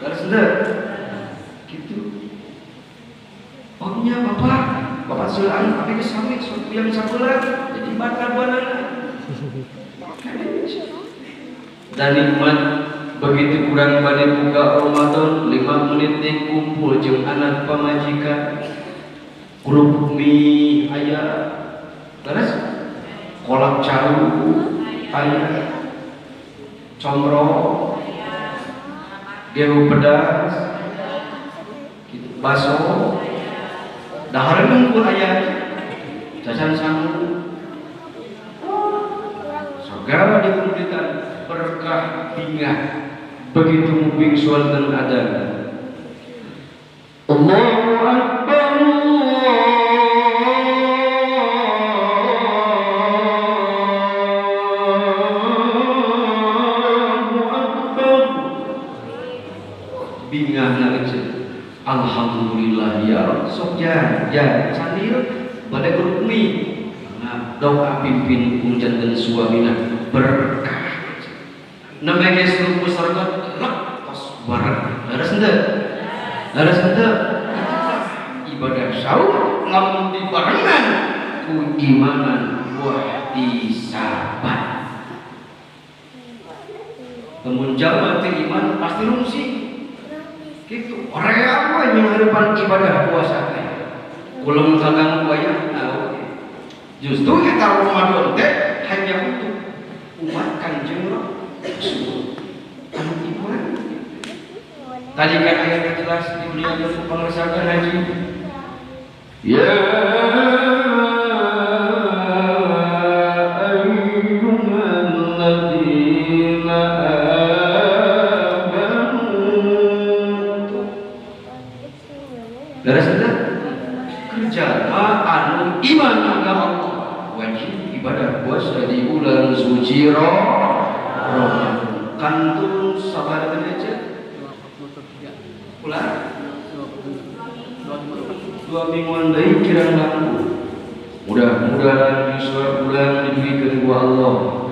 Leres henteu? Gitu. Oh nya bapak, bapak seueur tapi geus sami sok yang sabulan jadi batal buanana. Dan nikmat begitu kurang bade buka Ramadan 5 menit dikumpul jeung anak pamajikan grup mie aya terus kolak cau aya comro gehu pedas gitu baso dahareun pun aya jajan sangu segala dikumpulitan berkah bingah begitu mubing suanten adan Allahu Akbar Allahu Akbar bingahna kecil alhamdulillah ya Rabb sok ya ya candil pada grup mie nah doa pimpin punjanten suamina berkah namanya seluruh masyarakat lek tos bareng leres henteu leres henteu ibadah saum lamun dibarengan ku imanan wahtisaban lamun jalma teu iman pasti rungsi kitu hoream we nyanghareupan ibadah puasa teh kulem kaganggu aya nah justru eta Ramadan teh hanya untuk umat Kanjeng Rasul anu iman. Tadi kan ayatnya jelas di dunia ilmu pengersakan haji. Ya ayyuhalladzina amanu. Leres henteu? Kerja anu iman ka Allah wajib ibadah puasa di bulan suci Ramadan. Kantun sabar aja. Ulah 2 mingguan deui kirang langkung. Mudah-mudahan yuswa bulan diberikan ku Allah.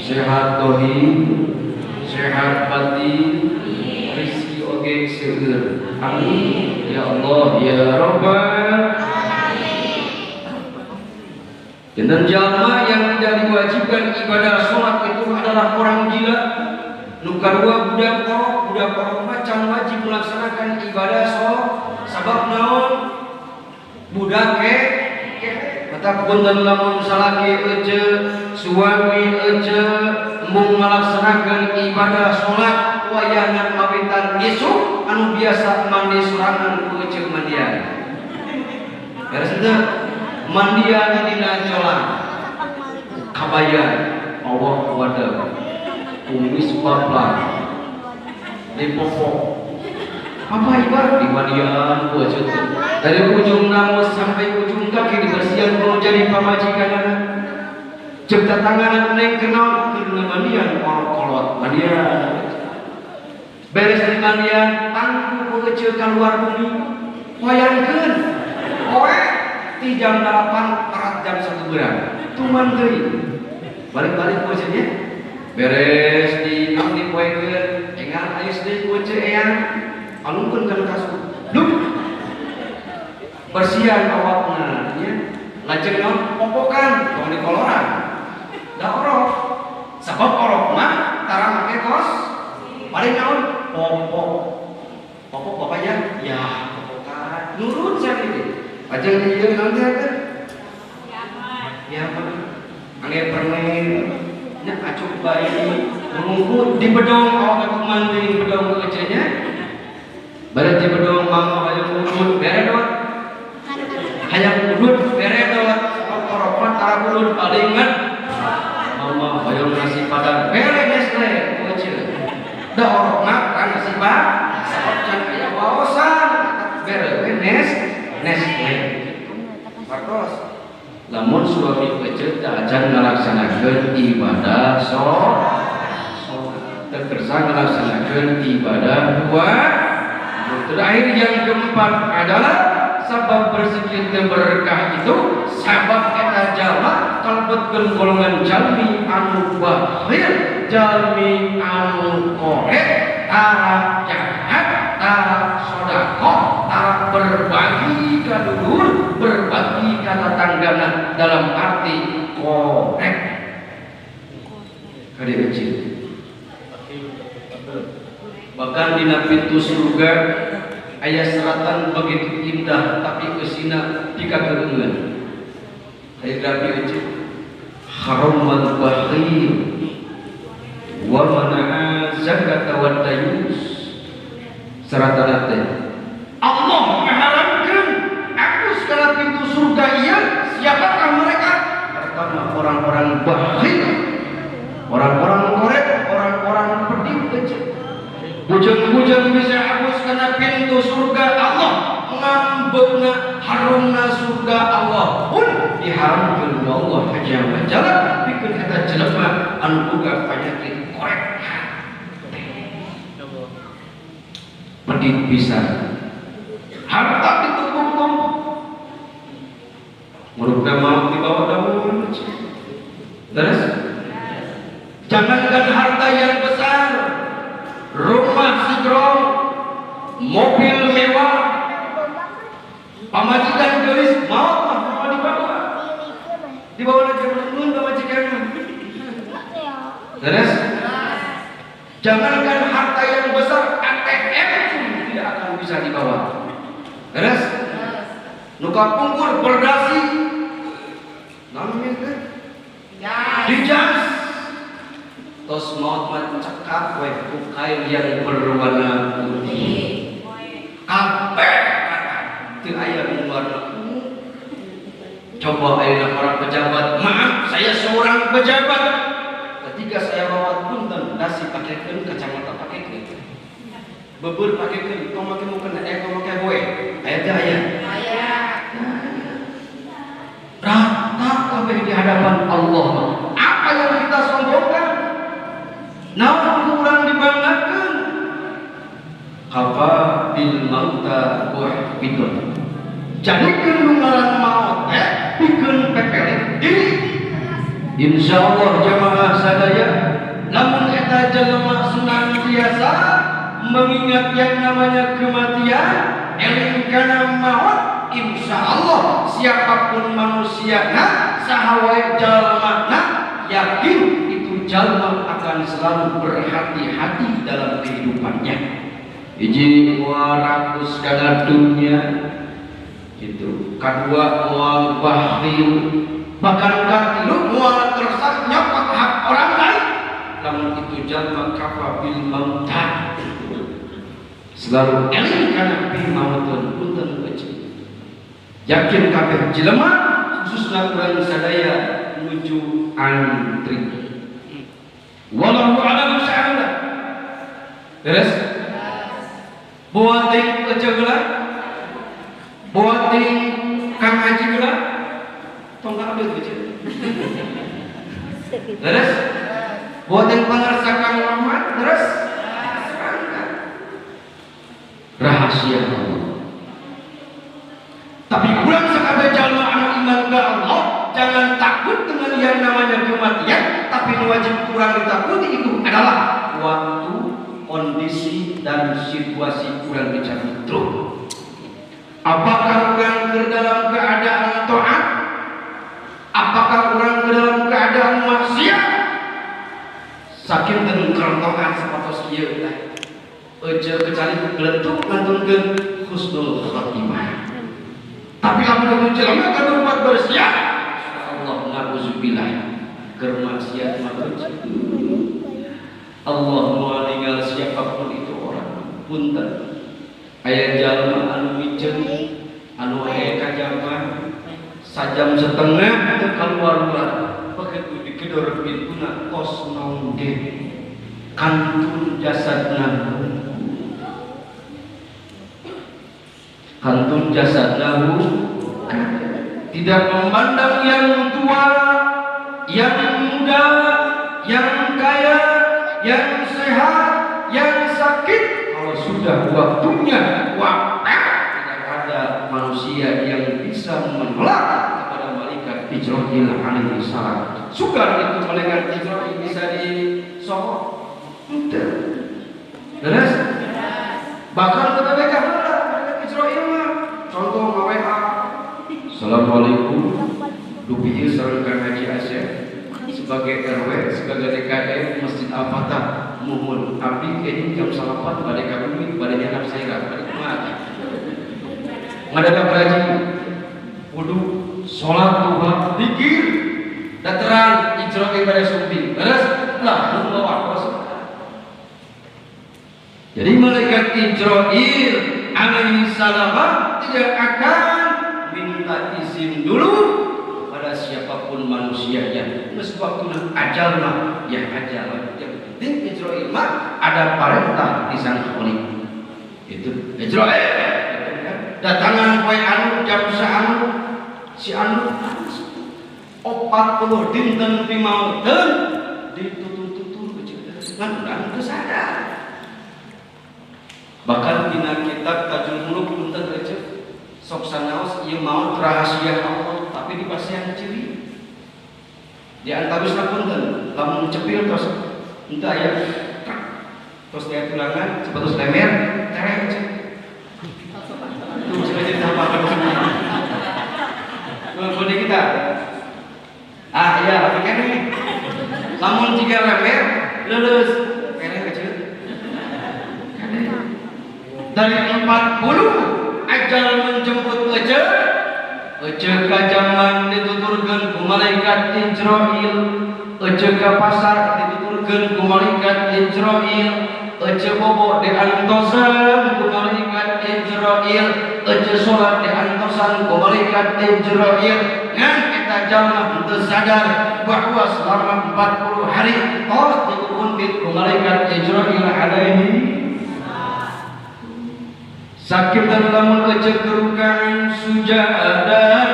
Sehat dohir, sehat batin, rezeki oge seueur. Amin. Ya Allah ya Rabbal alamin. Dan jalma yang tidak diwajibkan ibadah sholat itu adalah orang gila. Nu kadua budak korok macam wajib melaksanakan ibadah sholat. Sabab naon? Budak ke mata punten lamun salaki ece, suami ece embung melaksanakan ibadah sholat wayahna kawitan isuk anu biasa mandi sorangan ku ece mandian. Beres henteu? Mandian dina colang kabaya Allah wadah kumis paplang dipopok apa ibarat di mandian ku ece dari ujung namus sampai ujung kaki dibersihan kalau jadi pamajikan anak cipta tangan neng kenal keur mandian kolot mandian beres di mandian tangku ku ece keluar bumi hoyangkeun poe di jam 8 parat jam 1 berang tuman deui balik-balik ku ece nya beres di abdi poekeun engal ais deui ku ece eyang alungkeun kana kasur dup bersihan awakna nya lajeng naon popokan tong dikoloran da orok sabab orok mah tara make kos paling naon popok popok bapaknya ya popokan nurut sakitu lajeng ieu naon teh kan ya angge permen nya acuk bae mengungkut di bedong awak aku mandi bedong ece nya bari di bedong mama hayang urut beredot hayang urut beredot orok mah tara urut palingan mama hayang nasi padang bere Nestle ece da orok mah kan nasi padang sabab can aya waosan bere we Nestle Marcos lamun suami ece teu acan ngalaksanakeun ibadah sholat teu kersa ngalaksanakeun ibadah puasa. Terakhir yang keempat adalah sabab rezeki teu berkah itu sabab eta jalma kalebetkeun golongan jalmi anu bakhil, jalmi anu korek, tara jahat, tara sedekah, tara berbagi ka dulur, berbagi ka tetanggana dalam arti korek. Kade kecil. Bahkan dina pintu surga aya seratan begitu indah, tapi eusina dikakeungeun. Aya rapi aja. Haramal bakhil wa mana'a zakata wa dayus. Seratan teh Allah mengharamkan aku segala pintu surga iya. Siapakah mereka? Pertama, orang-orang bakhil, orang-orang korek, orang-orang pedih kecil. Bujang-bujang bisa hapus karena pintu surga Allah ngambekna harumna surga Allah pun diharamkan ku Allah haja wa pikeun eta jelema anu boga penyakit korek, pedit pisan, harta ditumpuk-tumpuk, murukna mau dibawa daun. Terus jangankan harta yang besar, rumah sigrong, mobil mewah, pamajikan geulis, maot mah mau dibawa, dibawa lagi menun pamajikan. Terus jangankan harta yang besar, ATM pun tidak akan bisa dibawa. Terus nu kapungkur berdasi namanya teh di jas, tos maot mah cekap we ku kain yang berwarna putih, kabeh teu aya nu warna ungu. Coba ayeuna para pejabat, maaf, saya seorang pejabat, ketika saya rawat, punten, dasi pakekeun, kacamata pakekeun, beubeur pakekeun, tong make mukena, tong make boe. Aya teh aya? Rata kabeh di hadapan Allah. Apa yang kita sombongkan? Naon kurang dibanggakan? Kafa bil mauta muhbitun. Jadikeun nu ngaran maot teh pikeun pepeling diri. Insyaallah jamaah sadaya, lamun eta jelema senantiasa mengingat yang namanya kematian, eling kana maut, insya Allah siapapun manusiana, saha wae jalmana, yakin itu jalma akan selalu berhati-hati dalam kehidupannya. Hiji, moal rakus kana dunia gitu. Kedua, moal bakhil, bahkan katilu, moal kersa nyokot hak orang lain. Lamun itu jalma kafa bil mauta, selalu eling kana bi mautun. Punten kecil, yakin kabeh jelema, khususna urang sadaya nuju antri. Wallahu a'lam bishawab. Beres? Buat ting ece geula, buat ting Kang Haji geula, tong ka abdi ece. Beres? Buat ting pangarsa Kang Rahmat, terus rahasia Allah. Tapi kurang sakabeh jalma anu iman ka Allah, jangan takut dengan yang namanya kematian, tapi nu wajib kurang ditakuti itu adalah waktu, kondisi, dan situasi kurang dicabut terus. Apakah urang ke dalam keadaan taat? Apakah urang ke dalam keadaan maksiat? Sakinten keur taat sapatos ieu teh. Ece kecuali geletuk ngantunkeun husnul khatimah. Tapi lamun itu jelema kan berbuat bersiap, Allah na'udzubillah keur maksiat mah Allah moal ninggal siapapun itu orang. Punten, aya jalma anu miceun, anu aya ka sajam setengah teu kaluar-luar, begitu digedor pintuna tos nongge, kantun jasadna, kantun jasadnahu, tidak memandang yang tua, yang muda, yang kaya, yang sehat, yang sakit. Kalau sudah waktunya, waktu tidak ada manusia yang bisa menolak kepada malaikat Ijroil alaihi salam. Sukar itu malaikat Ijroil bisa disokok. Tidak. Terus? Bahkan ke BPK malaikat Ijroil mah. Contoh WA. Assalamualaikum. Dupi ieu sareng Kang Haji Asep sebagai RW, sebagai DKM Masjid Al-Fatah. Muhun abdi kayaknya jam 9 bade ka bumi, bade nyanap saira, bade kumaha. Ngadadak rajin wudu, salat duha, zikir, daterang Ijroil bade sumping. Terus lah nu waktos. Jadi malaikat Ijroil alaihi salam tidak akan minta izin dulu pada siapapun manusianya. Geus waktuna ajal mah ya ajal. Yang penting Ijroil mah ada perintah di sang Khalik. Itu Ijroil datangan poe anu jam saanu si anu 40 dinten pimauteun ditutur-tutur ngan urang teu sadar. Bahkan dina kitab Tajul Muluk punten eceu sok sanaos ieu maut rahasia Allah tapi dipasihan ciri. Di antawisna punten lamun cepil tos henteu aya tos aya tulangan sabatos lemer tereh eceu. Tuh sengaja ditambahkan kode kita. Ah iya, tapi kene. Lamun jiga lemer leuleus kene kecil. Dari 40 ajal menjemput ece. Ece ka jamban dituturkeun ku malaikat Ijroil. Ece ka pasar dituturkeun ku malaikat Ijroil. Ece bobo diantosan ku malaikat Ijroil. Ece salat diantosan ku malaikat Ijroil. Ngan eta jalma henteu sadar bahwa selama 40 hari tos dikukuntit ku malaikat Ijroil alaihi. Sakit dan lamun ece kerukaan sujadan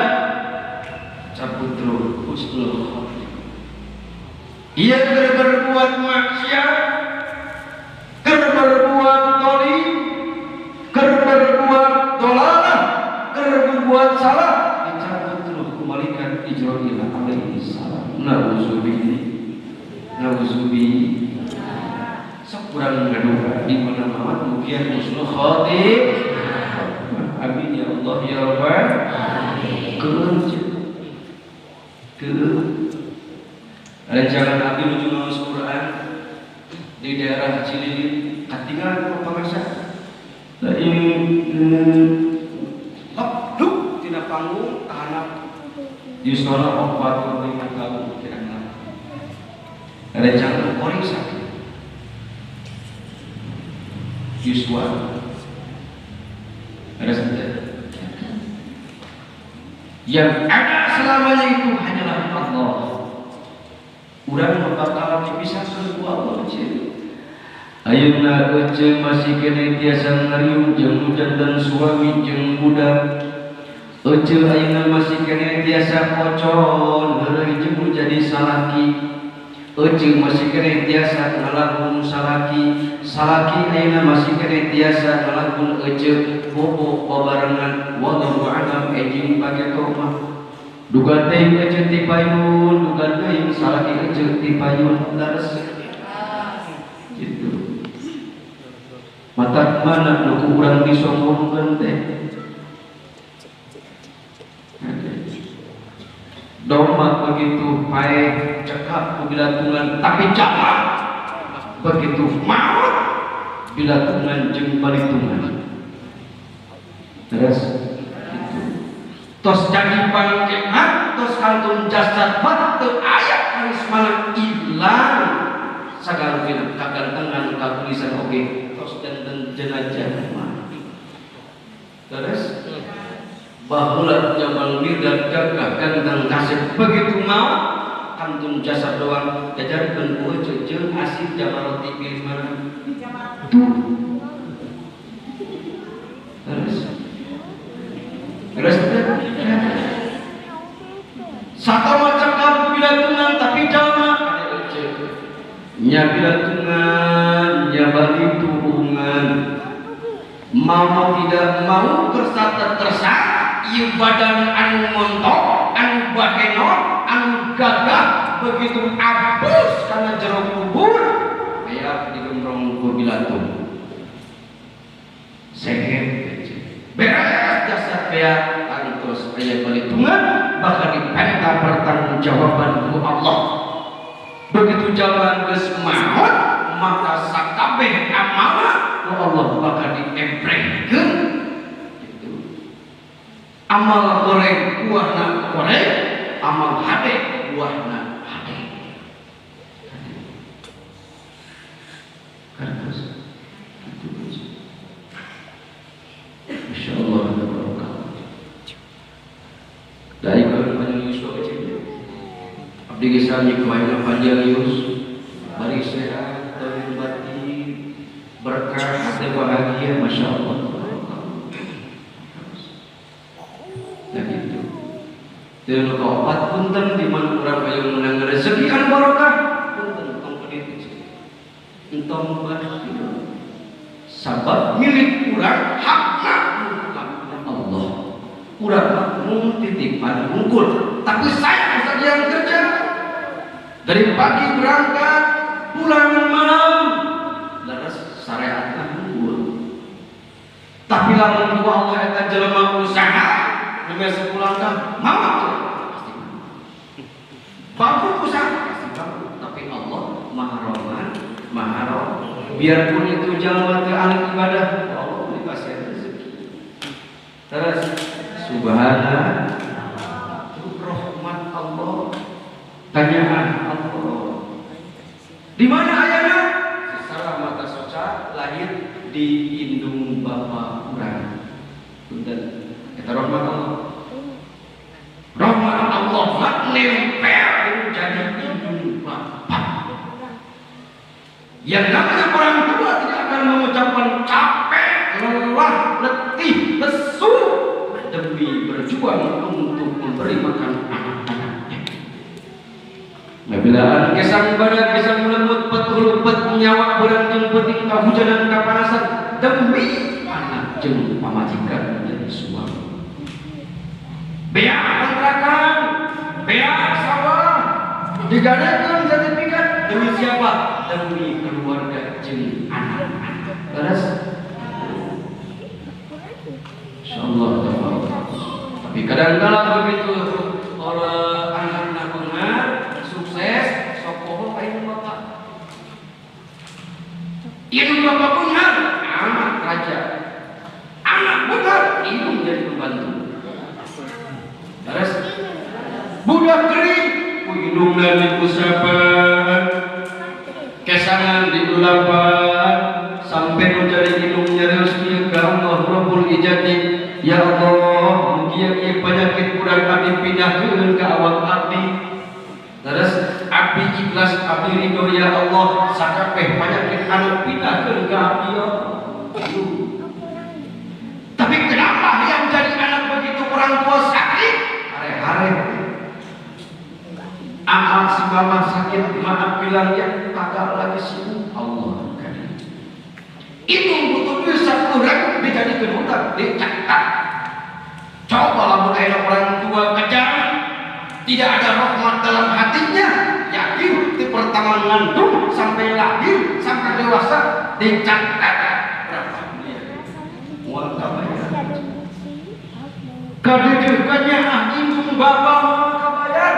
caputro husnul khotimah. Ia keur berbuat maksiat, keur berbuat zalim, keur berbuat dolalah, keur berbuat salah, dicabut terus ku malaikat Ijroil alaihi salam. Nauzubillah. Nauzubillah. Sok kurang ngadoa di mana maut mugia husnul khotimah. Amin ya Allah ya Rabbal alamin. Keun. Rencangan abdi nuju ngaos Quran di daerah Cililin katinggalan ku pangasa. Lain lep tina panggung tahanap yuswana 45 tahun kira-kira. Rencangan koring sakit. Yuswa ada saja. Yang ada selamanya itu hanyalah Allah. Urang bakal dipisahkan ku Allah ceu. Ayeuna ece masih kene tiasa ngariung jeung jantan suami jeung budak. Ece ayeuna masih kene tiasa pocon heureuy jeung jadi salaki. Ece masih kene tiasa ngalagun salaki. Salaki ayeuna masih kene tiasa ngalagun ece bobo babarengan wallahu a'lam ejing pageto mah. Duga teuing ece ti payun, duga teuing salaki ece ti payun leres. Gitu. Mata mana nu ku urang disombongkeun teh? Domba begitu paeh cekap ku bilatungan tapi capat begitu maut bilatungan jeung balitungan. Terus gitu. Tos jadi pangkemat tos kantun jasad mah teu aya karismana ilang sagarupina kagantengan kagulisan oge tos janten jenazah mah. Terus baheula jamal mirdad gagah ganteng kasep begitu mau kantun jasad doang jajarkeun ku ece jeung asih jamaroti pilih mana tuh. Terus terus satu macam kamu bilatungan tapi jalma ada ece nya bilatungan nya balitungan mau tidak mau tersata tersak ieu badan anu montok anu bahenot anu gagah begitu apus karena jero kubur aya digembrong ku bilatung sehet beres jasad bea antos aya balitungan bahkan dipenta pertanggungjawaban ku Allah. Begitu jalan geus maot maka sakabeh amalna ku Allah bakal diemprehkeun gitu. Amal goreng buahna goreng, amal hade buahna hade. Karena itu Masya Allah ada barokah. Dari kalau panjang Yusuf kecil, abdi kisah nyikuayna panjang Yus, bari sehat, lahir batin, berkah, hati bahagia, Masya Allah. Nah gitu. Tilu kaopat punten di mana urang hoyong menang rezeki anu barokah, punten tong pedit kecil. Entong bakhil. Sabab milik urang hakna Allah. Urang mung titipan unggul, tapi saya saja yang kerja. Dari pagi berangkat, pulang malam. Leres syariatna unggul. Tapi lamun ku Allah eta jelema usaha, nembe sepulang dah mamat pasti. Bagus usaha pasti bagus, tapi Allah Maha Rahman, Maha Rahim. Biarpun itu jelema teu ahli ibadah, Allah dikasih rezeki. Terus subhana itu rahmat Allah, tanyaan Allah. Di mana ayana? Secara mata soca lahir di indung bapa urang. Punten, eta rahmat Allah. Rahmat Allah mah nempel jadi indung bapa. Yang namanya orang tua tidak akan mengucapkan capek, lelah, letih, lesu demi berjuang untuk memberi makan anak-anaknya. Nabilaan kesang badan kesang lembut petulupet nyawa berang penting kahujanan kapanasan demi anak jeung pamajikan menjadi suami. Beak kontrakan, beak sawah, digadaikan sertifikat demi siapa? Demi keluarga jeung anak-anak. Terus insyaallah taala. Tapi kadang-kala begitu orang anak-anak benar sukses, sok poho ka indung bapak. Indung bapak benar, anak raja. Anak benar, indung jadi pembantu. Terus budak kering, ku indungna dikusapan, kesangan diulapan, sampai nu jadi indung nyarios kieu ka Allah Rabbul Izzati. Ya Allah, mugia ieu penyakit urang abdi pindahkeun ka awak abdi. Terus abdi ikhlas abdi ridho ya Allah, sakabeh penyakit anu pindahkeun ka abdi ya Allah. Tapi kenapa yang jadi anak begitu orang tua sakit? Hare-hare. Aal si mama sakit, maaf bilang ya kagak lagi sibuk. Allah kadir. Itu butuh duit 10.000 dijadikan hutang, dicatat. Coba lamun aya orang tua kejam, tidak ada rahmat dalam hatinya, yakin di pertama ngandung sampai lahir sampai dewasa dicatat berapa dia. Moal kabayar. Kadeudeuhkannya ah indung bapa moal kabayar.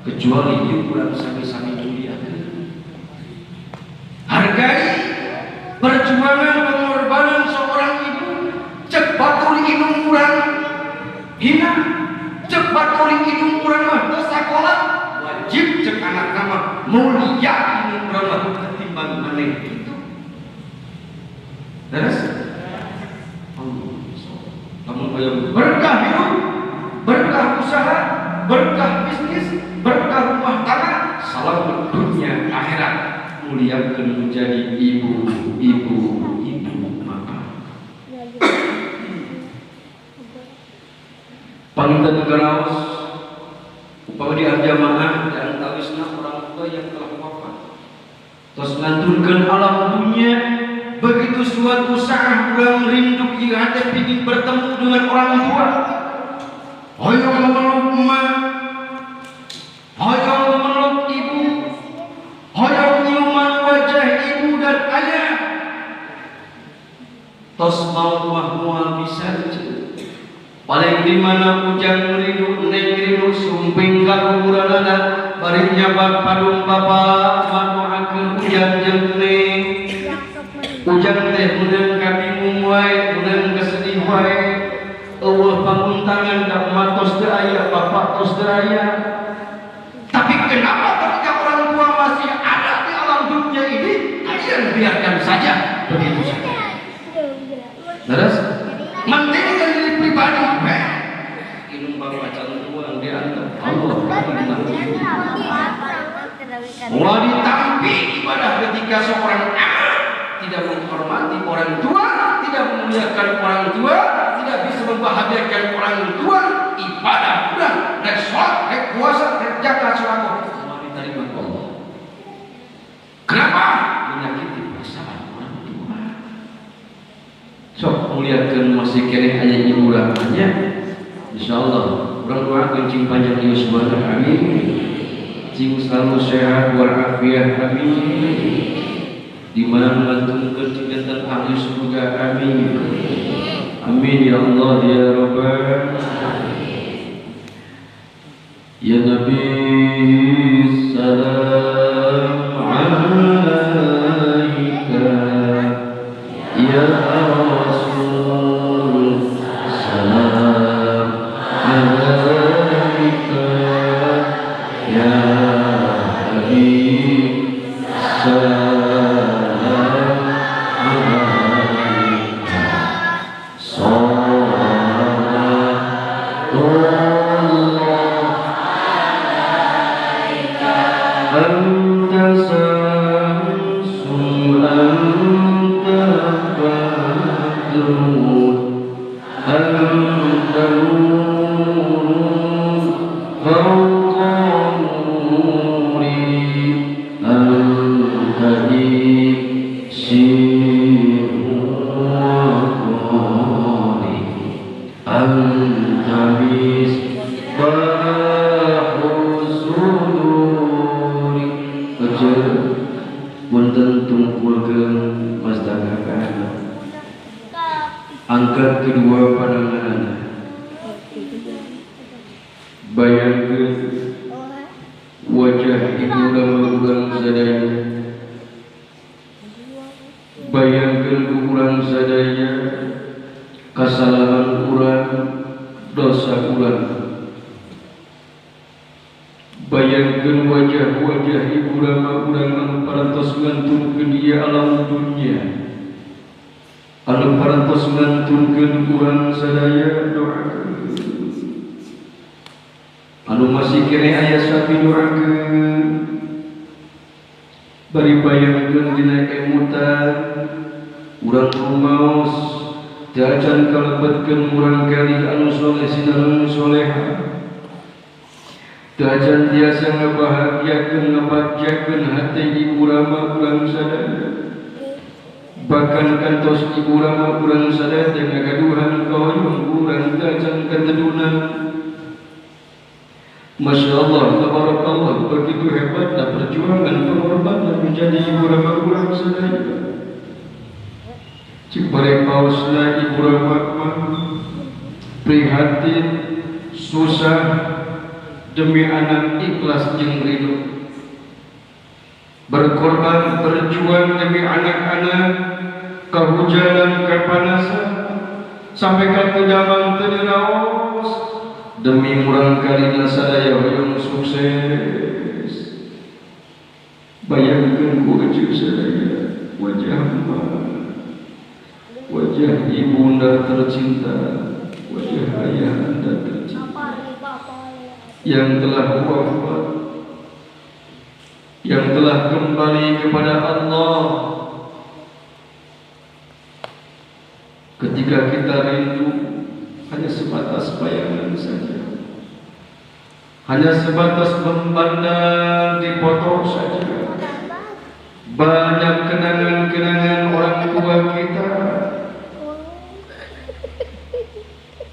Kecuali ieu urang sami-sami muliakeun. Hargai perjuangan pengorbanan seorang ibu. Cek batur indung urang hina, cek batur indung urang mah teu sakola, wajib cek anak mah mulia indung urang mah ketimbang maneh itu. Terus Allah lamun hoyong berkah hidup, berkah usaha, berkah bisnis, berkah rumah tangga, salam dunia akhirat, muliakeun menjadi ibu, ibu, ibu maka. Panginten garaos upami di jamaah dan tawisna orang tua yang telah wafat. Tos ngantunkeun alam dunia, begitu suatu saat urang rindu ieu hate pingin bertemu dengan orang tua. Hoyong memeluk emak, hoyong memeluk ibu, hoyong nyiuman wajah ibu dan ayah. Tos mau mah moal bisa. Paling di mana ujang rindu, neng rindu, sumping ka kuburanana, bari nyabat padung bapa manuakeun hujan jeung neng. Hujan teh meunang kabingung wae, meunang kesedih wae. Eueuh pamuntangan da matos teu aya, bapak tos teu aya. Tapi kenapa ketika orang tua masih ada di alam dunia ini, kalian biarkan saja begitu saja. Terus mentingkan diri pribadi, inum bapak can tuang diantar Allah. Wah, ditampi ibadah ketika seorang anak tidak menghormati orang tua, tidak memuliakan orang tua, tidak bisa membahagiakan orang tua, ibadah udah, rek sholat, rek puasa, rek zakat, sedekah, semua diterima Allah. Kenapa? Menyakiti perasaan orang tua. Sok muliakeun masih keneh aya ibu ramanya. Insyaallah urang doakeun cing panjang yuswana, amin. Cing selalu sehat walafiat, amin. Di mana mengantunkan tingkatan ahli surga, amin. Amin ya Allah ya Rabbal. Ya Nabi salam alaika, ya Rasul salam alaika, ya Habib salam alaika, salatullah alaika, anta samsun anta badrun anta nurun fawqa nuri, anta iksiru wa anta misbahu suduri. Ece punten tungkulkeun mastakakan. Angkat kedua pandangan, bayangkeun wajah ibu rama urang sadaya, bayangkeun ku urang sadaya kasalahan urang, dosa urang. Bayangkeun wajah-wajah ibu rama urang anu parantos ngantunkeun ieu alam dunia, anu parantos ngantunkeun urang sadaya, doakeun. Anu masih keneh aya sapi doakeun. Bari bayangkeun dina emutan urang rumaos teu acan kalebetkeun murang kali anu soleh sinareng soleha, teu acan tiasa ngabahagiakeun ngabagjakeun hate ibu rama urang sadaya. Bahkan kantos ibu rama urang sadaya teh ngagaduhan kahoyong urang teu acan katedunan. Masya Allah, tabarakallah, begitu hebatnya perjuangan pengorbanan menjadi ibu rama urang sadaya. Cik bare paosna ibu rama mah prihatin, susah demi anak ikhlas jeung ridho. Berkorban berjuang demi anak-anak, kehujanan, kepanasan, sampai ka teu damang teu diraos, demi murang kalina sadaya hoyong sukses. Bayangkeun ku eceu sadaya wajah emak, wajah ibunda tercinta, wajah ayah anda tercinta yang telah wafat, yang telah kembali kepada Allah. Ketika kita rindu, hanya sebatas bayangan saja, hanya sebatas memandang di foto saja. Banyak kenangan-kenangan orang tua kita.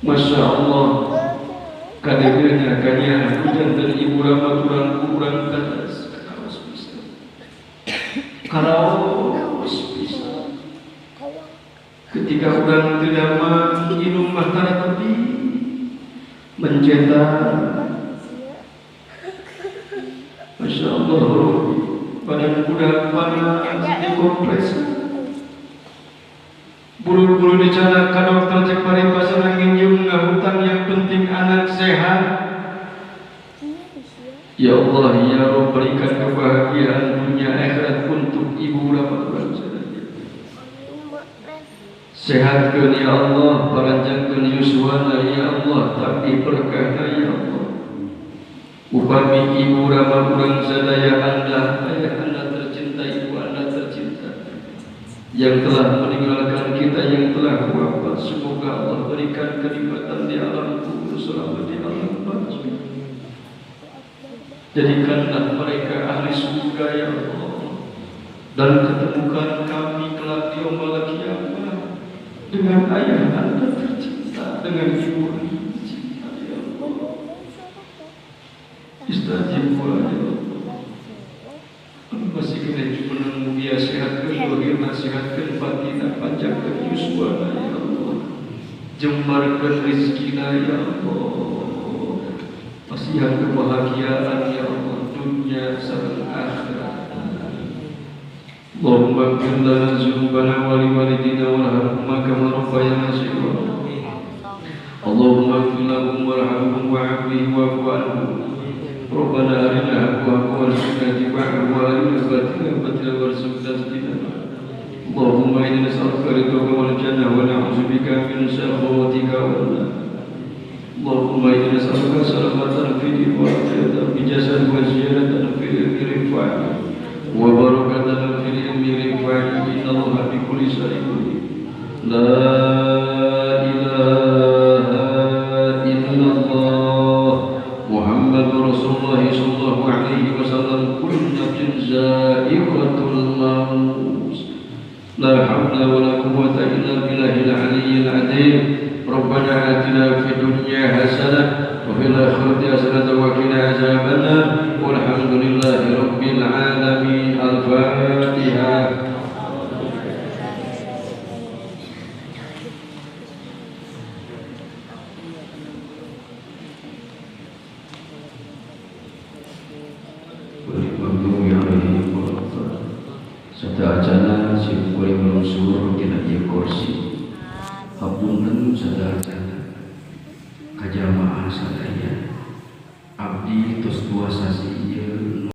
Masya Allah, kadangnya kanya hujan dari ibu rama kurang-kurang karas bisa, karaos bisa. Ketika orang tidak minum mata tepi mencetak. Allah Rabbi, badan budak panas di kompres. Buru-buru dicanak ka dokter cek paribasana nginjem ngahutang, yang penting anak sehat. Ya Allah ya Rabb, berikan kebahagiaan dunia akhirat untuk ibu rama urang sadaya. Sehatkeun ya Allah, paranjangkeun yuswana ya Allah, tapi berkahna ya Allah. Upami ibu rama urang sadaya, anda ayah anda tercinta, ibu anda tercinta, yang telah meninggalkan kita, yang telah wafat, semoga Allah berikan kenikmatan di alam kubur selama di alam barzakh. Jadikanlah mereka ahli surga ya Allah, dan ketemukan kami kelak di yaumul kiamat dengan ayah anda tercinta, dengan ibu anda tercinta ya Allah. Istajib ya Allah. Masih kena jumeneng mugia sehatkeun dohirna, sehatkeun batinna, panjangkeun yuswana ya Allah, jembarkeun rezekina ya Allah, pasihan kebahagiaan ya Allah dunia sareng akhirat. Allahumma ighfir lana dzunubana wa liwalidina warhamhuma kama rabbayana shighara. Allahumma ighfir lahum warhamhum wa'afihim wa'fu anhum. Rabbana arina haqqa warzuqna ittiba'ahu wa arina batila batila warzuqna ijtinabah. Allahumma inna nas'aluka ridhaka wal jannah wa na'udzubika min sakhatika wan nar. Allahumma inna nas'aluka salamatan fi din wa afiyatan fi jasad wa ziyadatan fi ilmi rifa'ah wa barakatan fi ilmi rifa'ah. Inna Allaha bi kulli shay'in qadir. La ilaha illallah Muhammadur Rasulullah sallallahu alaihi wasallam. Kullu nafsin za'iqatul maut. La hawla wa la quwwata illa billahil aliyyil azim. Rabbana atina fid dunya hasanah wa fil akhirati hasanah wa qina azabannar. Walhamdulillahi rabbil alamin. Al-Fatihah. Sadajana sim kuring lungsur dina ieu kursi. Hapunten sadajana ka jamaah sadaya. Abdi tos 2 sasi